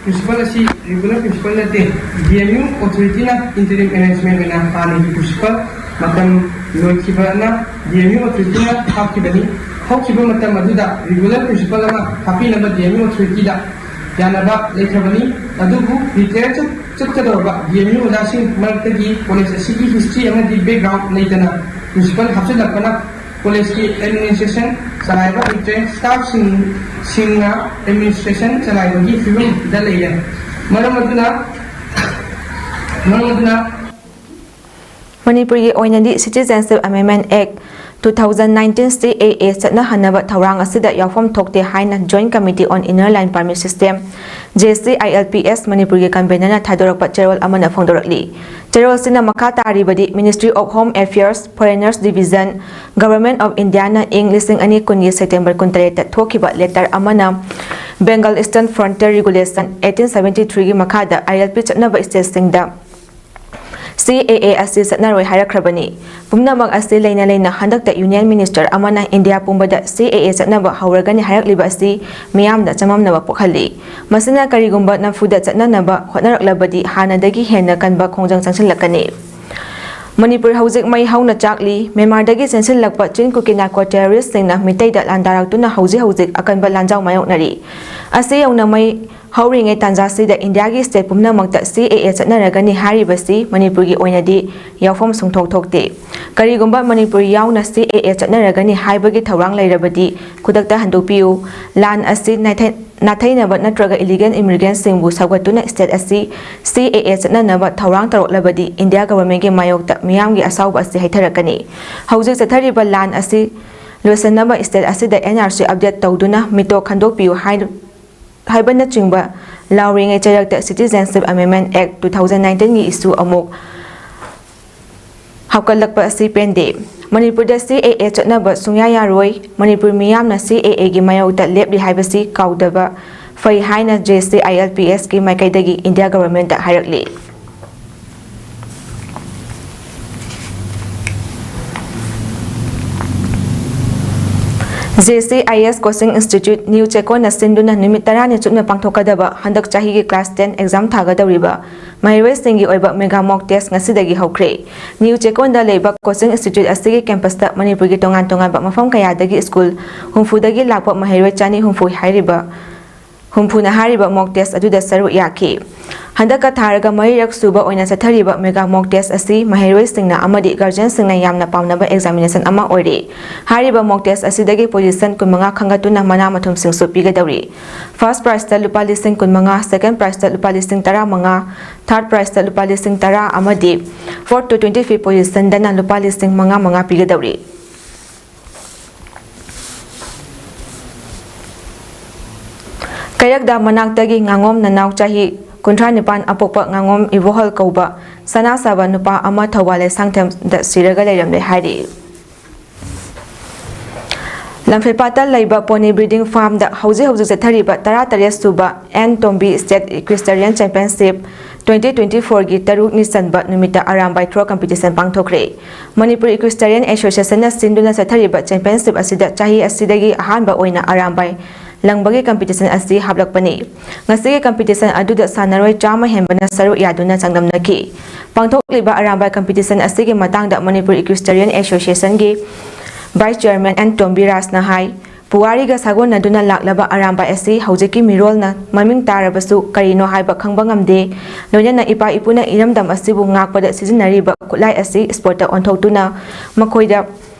ꯄ꯭ꯔꯤꯟꯁꯤꯄꯥꯜ ꯑꯁꯤ ꯔꯤꯒꯨꯂꯔ ꯄ꯭ꯔꯤꯟꯁꯤꯄꯥꯜ ꯅꯠꯇꯦ, ꯗꯤ ꯑꯦꯝ ꯌꯨ ꯑꯣꯊꯣꯔꯤꯇꯤꯅ ꯏꯟꯇꯔꯤꯝ ꯑꯦꯔꯦꯟꯖꯃꯦꯟꯠ ꯑꯣꯏꯅ ꯍꯥꯟꯅꯒꯤ ꯄ꯭ꯔꯤꯟꯁꯤꯄꯥꯜ ꯃꯇꯝ ꯂꯣꯏꯈꯤꯕꯅ ꯗꯤ ꯑꯦꯝ ꯌꯨ ꯑꯣꯊꯣꯔꯤꯇꯤꯅ ꯍꯥꯞꯈꯤꯕꯅꯤ꯫ ꯍꯧꯈꯤꯕ ꯃꯇꯝ ꯑꯗꯨꯗ ꯔꯤꯒꯨꯂꯔ ꯄ꯭ꯔꯤꯟꯁꯤꯄꯜ ꯑꯃ ꯍꯥꯞꯄꯤꯅꯕ ꯗꯤ ꯑꯦꯝ ꯌꯨ ꯑꯣꯊꯣꯔꯤꯇꯤꯗ ꯌꯥꯅꯕ ꯂꯩꯈ꯭ꯔꯕꯅꯤ꯫ ꯑꯗꯨꯕꯨ ꯔꯤꯇꯥꯌꯔ ꯆꯠ- ꯆꯠꯀꯗꯧꯔꯕ ꯗꯤ ꯑꯦꯝ ꯌꯨ ꯑꯣꯖꯥꯁꯤꯡ ꯃꯔꯛꯇꯒꯤ ꯀꯣꯂꯦꯖ ꯑꯁꯤꯒꯤ ꯍꯤꯁꯇ꯭ꯔꯤ ꯑꯃꯗꯤ ꯕꯦꯛꯒ꯭ꯔꯥꯎꯟ ꯂꯩꯇꯅ ꯄ꯭ꯔꯤꯟꯁꯤꯄꯜ ꯍꯥꯞꯆꯤꯜꯂꯛꯄꯅ ꯀꯣꯂꯦꯖꯀꯤ ꯑꯦꯗꯃꯤꯅꯤꯁꯇ꯭ꯔꯦꯁꯟ ꯆꯂꯥꯏꯕ ꯍꯩꯇ꯭ꯔꯦ꯫ ꯁ꯭ꯇꯥꯐꯁꯤꯡ ꯁꯤꯡꯅ ꯑꯦꯗꯃꯤꯅꯤꯁꯇ꯭ꯔꯦꯁꯟ ꯆꯂꯥꯏꯕꯒꯤ ꯐꯤꯕꯝꯗ ꯂꯩꯔꯦ꯫ ꯃꯔꯝ ꯑꯗꯨꯅ ꯃꯔꯝ ꯑꯗꯨꯅ ꯃꯅꯤꯄꯨꯔꯒꯤ ꯑꯣꯏꯅꯗꯤ Citizenship Amendment Act two thousand nineteen, C A A, ꯆꯠꯅꯍꯟꯅꯕ ꯊꯧꯔꯥꯡ ꯑꯁꯤꯗ ꯌꯥꯎꯐꯝ ꯊꯣꯛꯇꯦ ꯍꯥꯏꯅ Joint Committee on Inner Line Permit System, J C I L P S, ꯃꯅꯤꯄꯨꯔꯒꯤ ꯀꯟꯚꯦꯅꯔꯅ ꯊꯥꯗꯣꯔꯛꯄ ꯆꯦꯔꯣꯜ ꯑꯃꯅ ꯐꯣꯡꯗꯣꯔꯛꯂꯤ꯫ ꯆꯦꯔꯣꯜꯁꯤꯅ ꯃꯈꯥ ꯇꯥꯔꯤꯕꯗꯤ: Ministry of Home Affairs, Foreigners Division, Government of India ꯅ ꯏꯪ ꯂꯤꯁꯤꯡ ꯑꯅꯤ ꯀꯨꯟꯒꯤ ꯁꯦꯞꯇꯦꯝꯕꯔ ꯀꯨꯟꯇꯔꯦꯠꯇ ꯊꯣꯛꯈꯤꯕ ꯂꯦꯇꯔ ꯑꯃꯅ Bengal Eastern Frontier Regulation eighteen seventy three ꯒꯤ ꯃꯈꯥꯗ I L P ꯆꯠꯅꯕ ꯁ꯭ꯇꯦꯠꯁꯤꯡꯗ C A A ꯑꯁꯤ ꯆꯠꯅꯔꯣꯏ ꯍꯥꯏꯔꯛꯈ꯭ꯔꯕꯅꯤ꯫ ꯄꯨꯝꯅꯃꯛ ꯑꯁꯤ ꯂꯩꯅ ꯂꯩꯅ ꯍꯟꯗꯛꯇ ꯌꯨꯅꯤꯌꯟ ꯃꯤꯅꯤꯁꯇꯔ ꯑꯃꯅ ꯏꯟꯗꯤꯌꯥ ꯄꯨꯝꯕꯗ C A A ꯆꯠꯅꯕ ꯍꯧꯔꯒꯅꯤ ꯍꯥꯏꯔꯛꯂꯤꯕ ꯑꯁꯤ ꯃꯤꯌꯥꯝꯗ ꯆꯃꯝꯅꯕ ꯄꯣꯛꯍꯜꯂꯤ꯫ ꯃꯁꯤꯅ ꯀꯔꯤꯒꯨꯝꯕ ꯅꯝꯐꯨꯗ ꯆꯠꯅꯅꯕ ꯍꯣꯠꯅꯔꯛꯂꯕꯗꯤ ꯍꯥꯟꯅꯗꯒꯤ ꯍꯦꯟꯅ ꯀꯟꯕ ꯈꯣꯡꯖꯪ ꯆꯪꯁꯤꯜꯂꯛꯀꯅꯤ꯫ ꯃꯅꯤꯄꯨꯔ ꯍꯧꯖꯤꯛ ꯃꯩ ꯍꯧꯅ ꯆꯥꯛꯂꯤ꯫ ꯃ꯭ꯌꯥꯟꯃꯥꯔꯗꯒꯤ ꯆꯦꯟꯁꯤꯜꯂꯛꯄ ꯆꯤꯟ ꯀꯨꯀꯤ ꯅꯥꯔꯀꯣ ꯇꯦꯔꯣꯔꯤꯁ꯭ꯠꯁꯤꯡꯅ ꯃꯤꯇꯩꯗ ꯂꯥꯟꯗꯥꯔꯛꯇꯨꯅ ꯍꯧꯖꯤꯛ ꯍꯧꯖꯤꯛ ꯑꯀꯟꯕ ꯂꯥꯟꯖꯥꯎ ꯃꯥꯌꯣꯛꯅꯔꯤ꯫ ꯑꯁꯤ ꯌꯧꯅ ꯃꯩ ꯍꯧꯔꯤꯉꯩ ꯇꯥꯟꯖꯥꯁꯤꯗ ꯏꯟꯗꯤꯌꯥꯒꯤ ꯁ꯭ꯇꯦꯠ ꯄꯨꯝꯅꯃꯛꯇ C A A ꯆꯠꯅꯔꯒꯅꯤ ꯍꯥꯏꯔꯤꯕꯁꯤ ꯃꯅꯤꯄꯨꯔꯒꯤ ꯑꯣꯏꯅꯗꯤ ꯌꯥꯎꯐꯝ ꯁꯨꯡꯊꯣꯛ ꯊꯣꯛꯇꯦ꯫ ꯀꯔꯤꯒꯨꯝꯕ ꯃꯅꯤꯄꯨꯔ ꯌꯥꯎꯅ C A A ꯆꯠꯅꯔꯒꯅꯤ ꯍꯥꯏꯕꯒꯤ ꯊꯧꯔꯥꯡ ꯂꯩꯔꯕꯗꯤ ꯈꯨꯗꯛꯇ ꯍꯟꯗꯣꯛꯄꯤꯌꯨ꯫ ꯂꯥꯟ ꯑꯁꯤ ꯅꯥꯊꯩ-, ꯅꯥꯊꯩꯅꯕ ꯅꯠꯇ꯭ꯔꯒ ꯏꯂꯤꯒꯦꯜ ꯏꯃꯤꯒ꯭ꯔꯦꯟꯠꯁꯤꯡꯕꯨ ꯁꯧꯒꯠꯇꯨꯅ ꯁ꯭ꯇꯦꯠ ꯑꯁꯤ C A A ꯆꯠꯅꯅꯕ ꯊꯧꯔꯥꯡ ꯇꯧꯔꯛꯂꯕꯗꯤ ꯏꯟꯗꯤꯌꯥ ꯒꯚꯔꯟꯃꯦꯟꯠꯀꯤ ꯃꯥꯌꯣꯛꯇ ꯃꯤꯌꯥꯝꯒꯤ ꯑꯁꯥꯎꯕ ꯑꯁꯤ ꯍꯩꯊꯔꯛꯀꯅꯤ꯫ ꯍꯧꯖꯤꯛ ꯆꯠꯊꯔꯤꯕ ꯂꯥꯟ ꯑꯁꯤ ꯂꯣꯏꯁꯤꯟꯅꯕ ꯁ꯭ꯇꯦꯠ ꯑꯁꯤꯗ N R C ꯑꯞꯗꯦꯠ ꯇꯧꯗꯨꯅ ꯃꯤꯇꯣꯞ ꯈꯟꯗꯣꯛꯄꯤꯌꯨ ꯍꯥꯏ-, ꯍꯥꯏꯕꯅꯆꯤꯡꯕ ꯂꯥꯎꯔꯤꯉꯩ ꯆꯩꯔꯛꯇ Citizenship Amendment Act two thousand nineteen ꯒꯤ ꯏꯁꯨ ꯑꯃꯨꯛ ꯍꯥꯞꯀꯠꯂꯛꯄ ꯑꯁꯤ ꯄꯦꯟꯗꯦ꯫ ꯃꯅꯤꯄꯨꯔꯗ C A A ꯆꯠꯅꯕ ꯁꯨꯡꯌꯥ ꯌꯥꯔꯣꯏ꯫ ꯃꯅꯤꯄꯨꯔ ꯃꯤꯌꯥꯝꯅ C A A ꯒꯤ ꯃꯥꯌꯣꯛꯇ ꯂꯦꯞꯂꯤ ꯍꯥꯏꯕꯁꯤ ꯀꯥꯎꯗꯕ ꯐꯩ ꯍꯥꯏꯅ J C I L P S ꯀꯤ ꯃꯥꯏꯀꯩꯗꯒꯤ ꯏꯟꯗꯤꯌꯥ ꯒꯚꯔꯟꯃꯦꯟꯠꯇ ꯍꯥꯏꯔꯛꯂꯤ꯫ J C I S Coaching Institute, new ꯆꯦꯀꯣꯟꯅ ꯁꯤꯟꯗꯨꯅ ꯅꯨꯃꯤꯠ ꯇꯔꯥꯅꯤ ꯆꯨꯞꯅ ꯄꯥꯡꯊꯣꯛꯀꯗꯕ ꯍꯟꯗꯛ ꯆꯍꯤꯒꯤ class ten exam ꯊꯥꯒꯗꯧꯔꯤꯕ ꯃꯍꯩꯔꯣꯏꯁꯤꯡꯒꯤ ꯑꯣꯏꯕ mega mock test ꯉꯁꯤꯗꯒꯤ ꯍꯧꯈ꯭ꯔꯦ꯫ ꯅ꯭ꯌꯨ ꯆꯦꯛꯀꯣꯟꯗ ꯂꯩꯕ coaching institute ꯑꯁꯤꯒꯤ campusꯇ ꯃꯅꯤꯄꯨꯔꯒꯤ ꯇꯣꯉꯥꯟ ꯇꯣꯉꯥꯟꯕ ꯃꯐꯝ ꯀꯌꯥꯗꯒꯤ school ꯍꯨꯝꯐꯨꯗꯒꯤ ꯂꯥꯛꯄ ꯃꯍꯩꯔꯣꯏ ꯆꯅꯤ ꯍꯨꯝꯐꯨ ꯍꯥꯏꯔꯤꯕ, ꯍꯨꯝꯐꯨꯅ ꯍꯥꯏꯔꯤꯕ mock test ꯑꯗꯨꯗ ꯁꯔꯨꯛ ꯌꯥꯈꯤ꯫ ꯍꯟꯗꯛꯀ ꯊꯥꯔꯒ ꯃꯔꯤꯔꯛ ꯁꯨꯕ ꯑꯣꯏꯅ ꯆꯠꯊꯔꯤꯕ mega mock test ꯑꯁꯤ ꯃꯍꯩꯔꯣꯏꯁꯤꯡꯅ ꯑꯃꯗꯤ guardianꯁꯤꯡꯅ ꯌꯥꯝꯅ ꯄꯥꯝꯅꯕ examination ꯑꯃ ꯑꯣꯏꯔꯤ꯫ ꯍꯥꯏꯔꯤꯕ mock test ꯑꯁꯤꯗꯒꯤ position ꯀꯨꯟꯃꯉꯥ ꯈꯟꯒꯠꯇꯨꯅ ꯃꯅꯥ ꯃꯊꯨꯝꯁꯤꯡꯁꯨ ꯄꯤꯒꯗꯧꯔꯤ꯫ First prizeꯇ ꯂꯨꯄꯥ ꯂꯤꯁꯤꯡ ꯀꯨꯟꯃꯉꯥ, second prizeꯇ ꯂꯨꯄꯥ ꯂꯤꯁꯤꯡ ꯇꯔꯥꯃꯉꯥ, third prizeꯇ ꯂꯨꯄꯥ ꯂꯤꯁꯤꯡ ꯇꯔꯥ ꯑꯃꯗꯤ fourth to twenty fifth positionꯗꯅ ꯂꯨꯄꯥ ꯂꯤꯁꯤꯡ ꯃꯉꯥ ꯃꯉꯥ ꯄꯤꯒꯗꯧꯔꯤ꯫ ꯀꯩꯔꯛꯗꯥꯝ ꯃꯅꯥꯛꯇꯒꯤ ꯉꯥꯉꯣꯝ ꯅꯅꯥꯎ ꯆꯍꯤ ꯀꯨꯟꯊ꯭ꯔꯥ ꯅꯤꯄꯥꯟ ꯑꯄꯣꯛꯄ ꯉꯥꯉꯣꯝ ꯏꯕꯣꯍꯜ ꯀꯧꯕ ꯁꯅꯥ ꯁꯥꯕ ꯅꯨꯄꯥ ꯑꯃ ꯊꯧꯕꯥꯜ ꯂꯩꯁꯥꯡꯊꯦꯝꯗ ꯁꯤꯔꯒ ꯂꯩꯔꯝꯂꯦ ꯍꯥꯏꯔꯤ꯫ ꯂꯝꯐꯦꯜꯄꯥꯠꯇ ꯂꯩꯕ pony breeding farmꯗ ꯍꯧꯖꯤꯛ ꯍꯧꯖꯤꯛ ꯆꯠꯊꯔꯤꯕ ꯇꯔꯥꯇꯔꯦꯠ ꯁꯨꯕ N Tombi State Equestrian Championship twenty twenty fourꯒꯤ ꯇꯔꯨꯛꯅꯤ ꯆꯟꯕ ꯅꯨꯃꯤꯠꯇ Arambai throw competition ꯄꯥꯡꯊꯣꯛꯈ꯭ꯔꯦ꯫ Manipur Equestrian Associationꯅ ꯁꯤꯟꯗꯨꯅ ꯆꯠꯊꯔꯤꯕ championship ꯑꯁꯤꯗ ꯆꯍꯤ ꯑꯁꯤꯗꯒꯤ ꯑꯍꯥꯟꯕ ꯑꯣꯏꯅ ꯑꯔꯥꯝꯕꯥꯏ ꯂꯪꯕꯒꯤ competition ꯑꯁꯤ ꯍꯥꯞꯂꯛꯄꯅꯤ꯫ ꯉꯁꯤꯒꯤ competition ꯑꯗꯨꯗ ꯁꯥꯟꯅꯔꯣꯏ ꯆꯥꯝꯃ ꯍꯦꯟꯕꯅ ꯁꯔꯨꯛ ꯌꯥꯗꯨꯅ ꯆꯥꯡꯗꯝꯅꯈꯤ꯫ ꯄꯥꯡꯊꯣꯛꯂꯤꯕ ꯑꯔꯥꯝꯕꯥꯏ competition ꯑꯁꯤꯒꯤ ꯃꯇꯥꯡꯗ ꯃꯅꯤꯄꯨꯔ Equestrian Associationꯒꯤ Vice Chairman ꯑꯦꯟ ꯇꯣꯝꯕꯤꯔꯥꯖꯅ ꯍꯥꯏ, ꯄꯨꯋꯥꯔꯤꯒ ꯁꯥꯒꯣꯟꯅꯗꯨꯅ ꯂꯥꯛꯂꯕ ꯑꯔꯥꯝꯕꯥꯏ ꯑꯁꯤ ꯍꯧꯖꯤꯛꯀꯤ ꯃꯤꯔꯣꯜꯅ ꯃꯃꯤꯡ ꯇꯥꯔꯕꯁꯨ ꯀꯔꯤꯅꯣ ꯍꯥꯏꯕ ꯈꯪꯕ ꯉꯝꯗꯦ꯫ ꯂꯣꯏꯅꯅ ꯏꯄꯥ ꯏꯄꯨꯅ ꯏꯔꯝꯗꯝ ꯑꯁꯤꯕꯨ ꯉꯥꯛꯄꯗ ꯁꯤꯖꯤꯟꯅꯔꯤꯕ ꯈꯨꯠꯂꯥꯏ ꯑꯁꯤ sportꯇ ꯑꯣꯟꯊꯣꯛꯇꯨꯅ ꯃꯈꯣꯏꯗ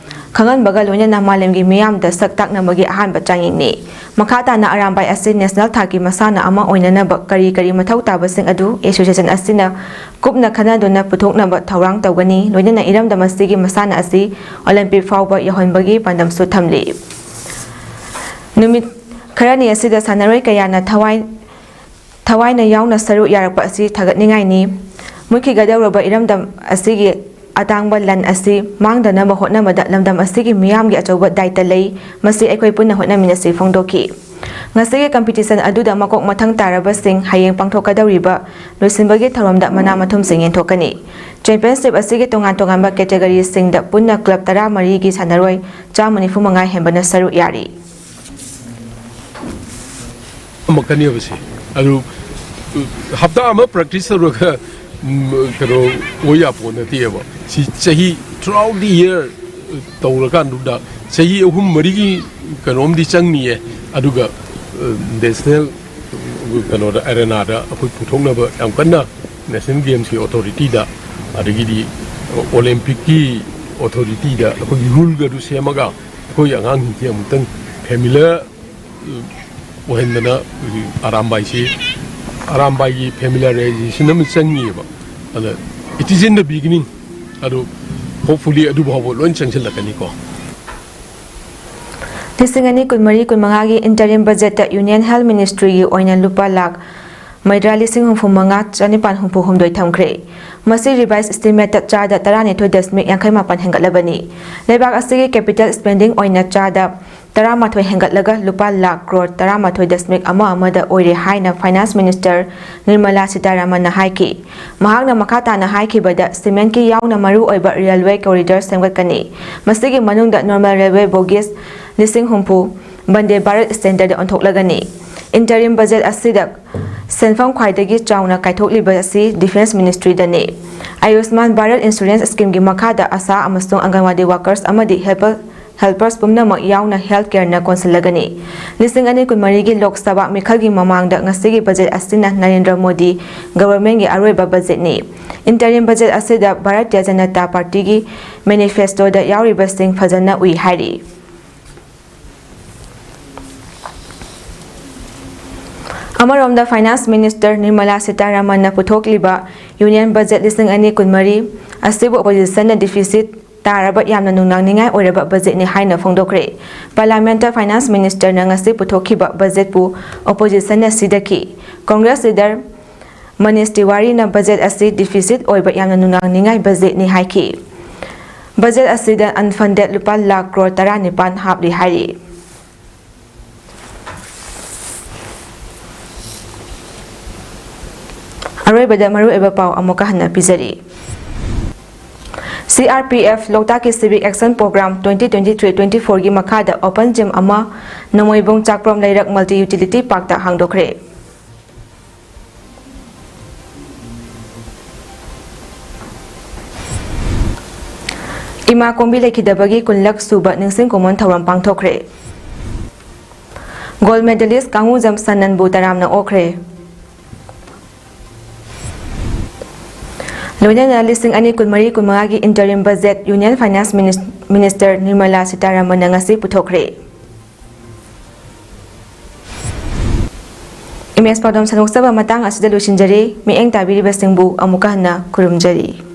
ꯈꯪꯍꯟꯕꯒ ꯂꯣꯏꯅꯅ ꯃꯥꯂꯦꯝꯒꯤ ꯃꯤꯌꯥꯝꯗ ꯁꯛ ꯇꯥꯛꯅꯕꯒꯤ ꯑꯍꯥꯟꯕ ꯆꯥꯡꯌꯦꯡꯅꯤ꯫ ꯃꯈꯥ ꯇꯥꯅ ꯑꯔꯥꯝꯕꯥꯏ ꯑꯁꯤ national ꯊꯥꯛꯀꯤ ꯃꯁꯥꯟꯅ ꯑꯃ ꯑꯣꯏꯅꯅꯕ ꯀꯔꯤ ꯀꯔꯤ ꯃꯊꯧ ꯇꯥꯕꯁꯤꯡ ꯑꯗꯨ association ꯑꯁꯤꯅ ꯀꯨꯞꯅ ꯈꯟꯅꯗꯨꯅ ꯄꯨꯊꯣꯛꯅꯕ ꯊꯧꯔꯥꯡ ꯇꯧꯒꯅꯤ꯫ ꯂꯣꯏꯅꯅ ꯏꯔꯝꯗꯝ ꯑꯁꯤꯒꯤ ꯃꯁꯥꯟꯅ ꯑꯁꯤ Olympic ꯐꯥꯎꯕ ꯌꯧꯍꯟꯕꯒꯤ ꯄꯥꯟꯗꯝꯁꯨ ꯊꯝꯂꯤ꯫ ꯅꯨꯃꯤꯠ ꯈꯔꯅꯤ ꯑꯁꯤꯗ ꯁꯥꯟꯅꯔꯣꯏ ꯀꯌꯥꯅ ꯊꯋꯥꯏ, ꯊꯋꯥꯏꯅ ꯌꯥꯎꯅ ꯁꯔꯨꯛ ꯌꯥꯔꯛꯄ ꯑꯁꯤ ꯊꯥꯒꯠꯅꯤꯡꯉꯥꯏꯅꯤ꯫ ꯃꯨꯠꯈꯤꯒꯗꯧꯔꯕ ꯏꯔꯝꯗꯝ ꯑꯁꯤꯒꯤ ꯑꯇꯥꯡꯕ ꯂꯟ ꯑꯁꯤ ꯃꯥꯡꯗꯅꯕ ꯍꯣꯠꯅꯕꯗ ꯂꯝꯗꯝ ꯑꯁꯤꯒꯤ ꯃꯤꯌꯥꯝꯒꯤ ꯑꯆꯧꯕ ꯗꯥꯏꯇ ꯂꯩ꯫ ꯃꯁꯤ ꯑꯩꯈꯣꯏ ꯄꯨꯟꯅ ꯍꯣꯠꯅꯃꯤꯟꯅꯁꯤ ꯐꯣꯡꯗꯣꯛꯈꯤ꯫ ꯉꯁꯤꯒꯤ competition ꯑꯗꯨꯗ ꯃꯀꯣꯛ ꯃꯊꯪ ꯇꯥꯔꯕꯁꯤꯡ ꯍꯌꯦꯡ ꯄꯥꯡꯊꯣꯛꯀꯗꯧꯔꯤꯕ ꯂꯣꯏꯁꯤꯟꯕꯒꯤ ꯊꯧꯔꯝꯗ ꯃꯅꯥ ꯃꯊꯨꯝꯁꯤꯡ ꯌꯦꯟꯊꯣꯛꯀꯅꯤ꯫ Championship ꯑꯁꯤꯒꯤ ꯇꯣꯉꯥꯟ ꯇꯣꯉꯥꯟꯕ categoryꯁꯤꯡꯗ ꯄꯨꯟꯅ club ꯇꯔꯥꯃꯔꯤꯒꯤ ꯁꯥꯟꯅꯔꯣꯏ ꯆꯥꯝꯃ ꯅꯤꯐꯨ ꯃꯉꯥ ꯍꯦꯟꯕꯅ ꯁꯔꯨꯛ ꯌꯥꯔꯤ꯫ ꯑꯃꯨꯛꯀꯅꯦꯕ ꯁꯤ꯫ ꯑꯗꯨ ꯍꯞꯇꯥ ꯑꯃ ꯄ꯭ꯔꯦꯛꯇꯤꯁ ꯇꯧꯔꯒ, ꯎꯝ, ꯀꯩꯅꯣ ꯑꯣꯏ ꯌꯥꯄꯣꯠ ꯅꯠꯇꯦꯕ꯫ ꯁꯤ ꯆꯍꯤ, throughout the year ꯇꯧꯔꯀꯥꯟꯗꯨꯗ, ꯆꯍꯤ ꯑꯍꯨꯝ ꯃꯔꯤꯒꯤ ꯀꯩꯅꯣꯝꯗꯤ ꯆꯪꯅꯤꯌꯦ꯫ ꯑꯗꯨꯒ, ꯑ, ꯅꯦꯁꯅꯦꯜ, ꯀꯩꯅꯣꯗ, ꯑꯦꯔꯦꯅꯥꯗ ꯑꯩꯈꯣꯏ ꯄꯨꯊꯣꯛꯅꯕ ꯌꯥꯝ ꯀꯟꯅ ꯅꯦꯁꯅꯦꯜ ꯒꯦꯝꯁꯀꯤ ꯑꯣꯊꯣꯔꯤꯇꯤꯗ, ꯑꯗꯒꯤꯗꯤ ꯑꯣꯂꯦꯝꯄꯤꯛꯀꯤ ꯑꯣꯊꯣꯔꯤꯇꯤꯗ ꯑꯩꯈꯣꯏꯒꯤ ꯔꯨꯜꯒꯗꯨ ꯁꯦꯝꯃꯒ, ꯑꯩꯈꯣꯏꯒꯤ ꯑꯉꯥꯡꯁꯤꯡꯁꯦ ꯑꯃꯨꯛꯇꯪ ꯐꯦꯃꯤꯂꯔ ꯑꯣꯏꯍꯟꯗꯅ, ꯑꯩꯈꯣꯏꯒꯤ ꯑꯔꯥꯝꯕꯥꯏꯁꯤ, ꯑꯔꯥꯝꯕꯥꯏꯒꯤ ꯐꯦꯃꯤꯂꯔꯥꯏꯖꯦꯁꯟ ꯑꯃ ꯆꯪꯉꯤꯑꯕ꯫ ꯑꯗ it is in the beginning, ꯑꯗꯨ hopefully ꯑꯗꯨ ꯐꯥꯎꯕ ꯂꯣꯏ ꯆꯪꯁꯤꯜꯂꯛꯀꯅꯤꯀꯣ꯫ ꯂꯤꯁꯤꯡ ꯑꯅꯤ ꯀꯨꯟꯃꯔꯤ ꯀꯨꯟꯃꯉꯥꯒꯤ interim budgetꯇ Union Health Ministryꯒꯤ ꯑꯣꯏꯅ ꯂꯨꯄꯥ ꯂꯥꯈ ꯃꯩꯗ꯭ꯔꯥ ꯂꯤꯁꯤꯡ ꯍꯨꯝꯐꯨ ꯃꯉꯥ ꯆꯅꯤꯄꯥꯟ ꯍꯨꯝꯐꯨ ꯍꯨꯝꯗꯣꯏ ꯊꯝꯈ꯭ꯔꯦ꯫ ꯃꯁꯤ revised estimateꯇ ꯆꯥꯗ ꯇꯔꯥꯅꯤꯊꯣꯏ ꯗꯁꯃꯤꯛ ꯌꯥꯡꯈꯩ ꯃꯥꯄꯟ ꯍꯦꯟꯒꯠꯂꯕꯅꯤ꯫ ꯂꯩꯕꯥꯛ ꯑꯁꯤꯒꯤ capital spending ꯑꯣꯏꯅ ꯆꯥꯗ ꯇꯔꯥꯃꯥꯊꯣꯏ ꯍꯦꯟꯒꯠꯂꯒ ꯂꯨꯄꯥ ꯂꯥꯈ ꯀ꯭ꯔꯣꯔ ꯇꯔꯥꯃꯥꯊꯣꯏ ꯗꯁꯃꯤꯛ ꯑꯃ ꯑꯃꯗ ꯑꯣꯏꯔꯦ ꯍꯥꯏꯅ Finance Minister ꯅꯤꯔꯃꯂꯥ ꯁꯤꯇꯥꯔꯥꯃꯟꯅ ꯍꯥꯏꯈꯤ꯫ ꯃꯍꯥꯛꯅ ꯃꯈꯥ ꯇꯥꯅ ꯍꯥꯏꯈꯤꯕꯗ, cementꯀꯤ ꯌꯥꯎꯅ ꯃꯔꯨ ꯑꯣꯏꯕ railway corridor ꯁꯦꯝꯒꯠꯀꯅꯤ꯫ ꯃꯁꯤꯒꯤ ꯃꯅꯨꯡꯗ normal railway bogies ꯂꯤꯁꯤꯡ ꯍꯨꯝꯐꯨ Vande Bharat standardꯗ ꯑꯣꯟꯊꯣꯛꯂꯒꯅꯤ꯫ Interim budget ꯑꯁꯤꯗ ꯁꯦꯟꯐꯝ ꯈ꯭ꯋꯥꯏꯗꯒꯤ ꯆꯥꯎꯅ ꯀꯥꯏꯊꯣꯛꯂꯤꯕ ꯑꯁꯤ Defence Ministryꯗꯅꯤ꯫ ꯑꯌꯨꯁꯃꯥꯟ ꯚꯥꯔꯠ insurance schemeꯒꯤ ꯃꯈꯥꯗ ꯑꯁꯥ ꯑꯃꯁꯨꯡ ꯑꯪꯒꯟꯋꯥꯗꯤ workers ꯑꯃꯗꯤ helper helpers ꯄꯨꯝꯅꯃꯛ ꯌꯥꯎꯅ health careꯅ ꯀꯣꯟꯁꯤꯜꯂꯒꯅꯤ꯫ ꯂꯤꯁꯤꯡ ꯑꯅꯤ ꯀꯨꯟꯃꯔꯤꯒꯤ ꯂꯣꯛ ꯁꯚꯥ ꯃꯤꯈꯜꯒꯤ ꯃꯃꯥꯡꯗ ꯉꯁꯤꯒꯤ budget ꯑꯁꯤꯅ ꯅꯔꯦꯟꯗ꯭ꯔ ꯃꯣꯗꯤ governmentꯀꯤ ꯑꯔꯣꯏꯕ budgetꯅꯤ꯫ Interim budget ꯑꯁꯤꯗ ꯚꯥꯔꯇꯤꯌ ꯖꯅꯇꯥ ꯄꯥꯔꯇꯤꯒꯤ manifestoꯗ ꯌꯥꯎꯔꯤꯕꯁꯤꯡ ꯐꯖꯅ ꯎꯏ ꯍꯥꯏꯔꯤ꯫ ꯑꯃꯔꯣꯝꯗ Finance Minister ꯅꯤꯔꯃꯂꯥ ꯁꯤꯇꯥꯔꯥꯃꯟꯅ ꯄꯨꯊꯣꯛꯂꯤꯕ Union Budget ꯂꯤꯁꯤꯡ ꯑꯅꯤ ꯀꯨꯟꯃꯔꯤ ꯑꯁꯤꯕꯨ oppositionꯅ deficit ꯇꯥꯔꯕ ꯌꯥꯝꯅ ꯅꯨꯡꯅꯥꯡꯅꯤꯡꯉꯥꯏ ꯑꯣꯏꯔꯕ budgetꯅꯤ ꯍꯥꯏꯅ ꯐꯣꯡꯗꯣꯛꯈ꯭ꯔꯦ꯫ Parliamentꯇ Finance Ministerꯅ ꯉꯁꯤ ꯄꯨꯊꯣꯛꯈꯤꯕ budgetꯄꯨ oppositionꯅ ꯁꯤꯗꯈꯤ꯫ Congress leader ꯃꯅꯤꯁ ꯇꯤꯋꯥꯔꯤꯅ budget ꯑꯁꯤ deficit ꯑꯣꯏꯕ ꯌꯥꯝꯅ ꯅꯨꯡꯅꯥꯡꯅꯤꯡꯉꯥꯏ budgetꯅꯤ ꯍꯥꯏꯈꯤ꯫ Budget ꯑꯁꯤꯗ unfunded ꯂꯨꯄꯥ ꯂꯥꯈ ꯀ꯭ꯔꯣꯔ ꯇꯔꯥꯅꯤꯄꯥꯟ ꯍꯥꯞꯂꯤ ꯍꯥꯏꯔꯤ꯫ ꯑꯔꯣꯏꯕꯗ ꯃꯔꯨꯑꯣꯏꯕ ꯄꯥꯎ ꯑꯃꯨꯛꯀ ꯍꯟꯅ ꯄꯤꯖꯔꯤ꯫ CRPF ꯂꯣꯛꯇꯥꯛꯀꯤ Civic Action Program twenty twenty three twenty fourꯒꯤ ꯃꯈꯥꯗ open gym ꯑꯃ ꯅꯣꯡꯃꯩꯕꯨꯡ ꯆꯥꯛꯄ꯭ꯔꯣꯝ ꯂꯩꯔꯛ Multi Utility Parkꯇ ꯍꯥꯡꯗꯣꯛꯈ꯭ꯔꯦ꯫ ꯏꯃꯥ ꯀꯣꯝꯕꯤ ꯂꯩꯈꯤꯗꯕꯒꯤ ꯀꯨꯟꯂꯛ ꯁꯨꯕ ꯅꯤꯡꯁꯤꯡ ꯀꯨꯝꯑꯣꯟ ꯊꯧꯔꯝ ꯄꯥꯡꯊꯣꯛꯈ꯭ꯔꯦ꯫ Gold medalist ꯀꯥꯡꯉꯨꯖꯝ ꯁꯅꯟꯕꯨ ꯇꯔꯥꯝꯅ ꯑꯣꯛꯈ꯭ꯔꯦ꯫ ꯂꯣꯏꯅꯅ ꯂꯤꯁꯤꯡ ꯑꯅꯤ ꯀꯨꯟꯃꯔꯤ ꯀꯨꯟꯃꯉꯥꯒꯤ interim budget Union Finance Minis-, Minister Nirmala ꯁꯤꯇꯥꯔꯥꯃꯟꯅ ꯉꯁꯤ ꯄꯨꯊꯣꯛꯈ꯭ꯔꯦ꯫ Image ꯄꯥꯎꯗꯝ ꯁꯟꯗꯣꯛꯆꯕ ꯃꯇꯥꯡ ꯑꯁꯤꯗ ꯂꯣꯏꯁꯤꯟꯖꯔꯦ꯫ ꯃꯤꯠꯌꯦꯡ ꯇꯥꯕꯤꯔꯤꯕꯁꯤꯡꯕꯨ ꯑꯃꯨꯛꯀ ꯍꯟꯅ ꯈꯨꯔꯨꯝꯖꯔꯤ꯫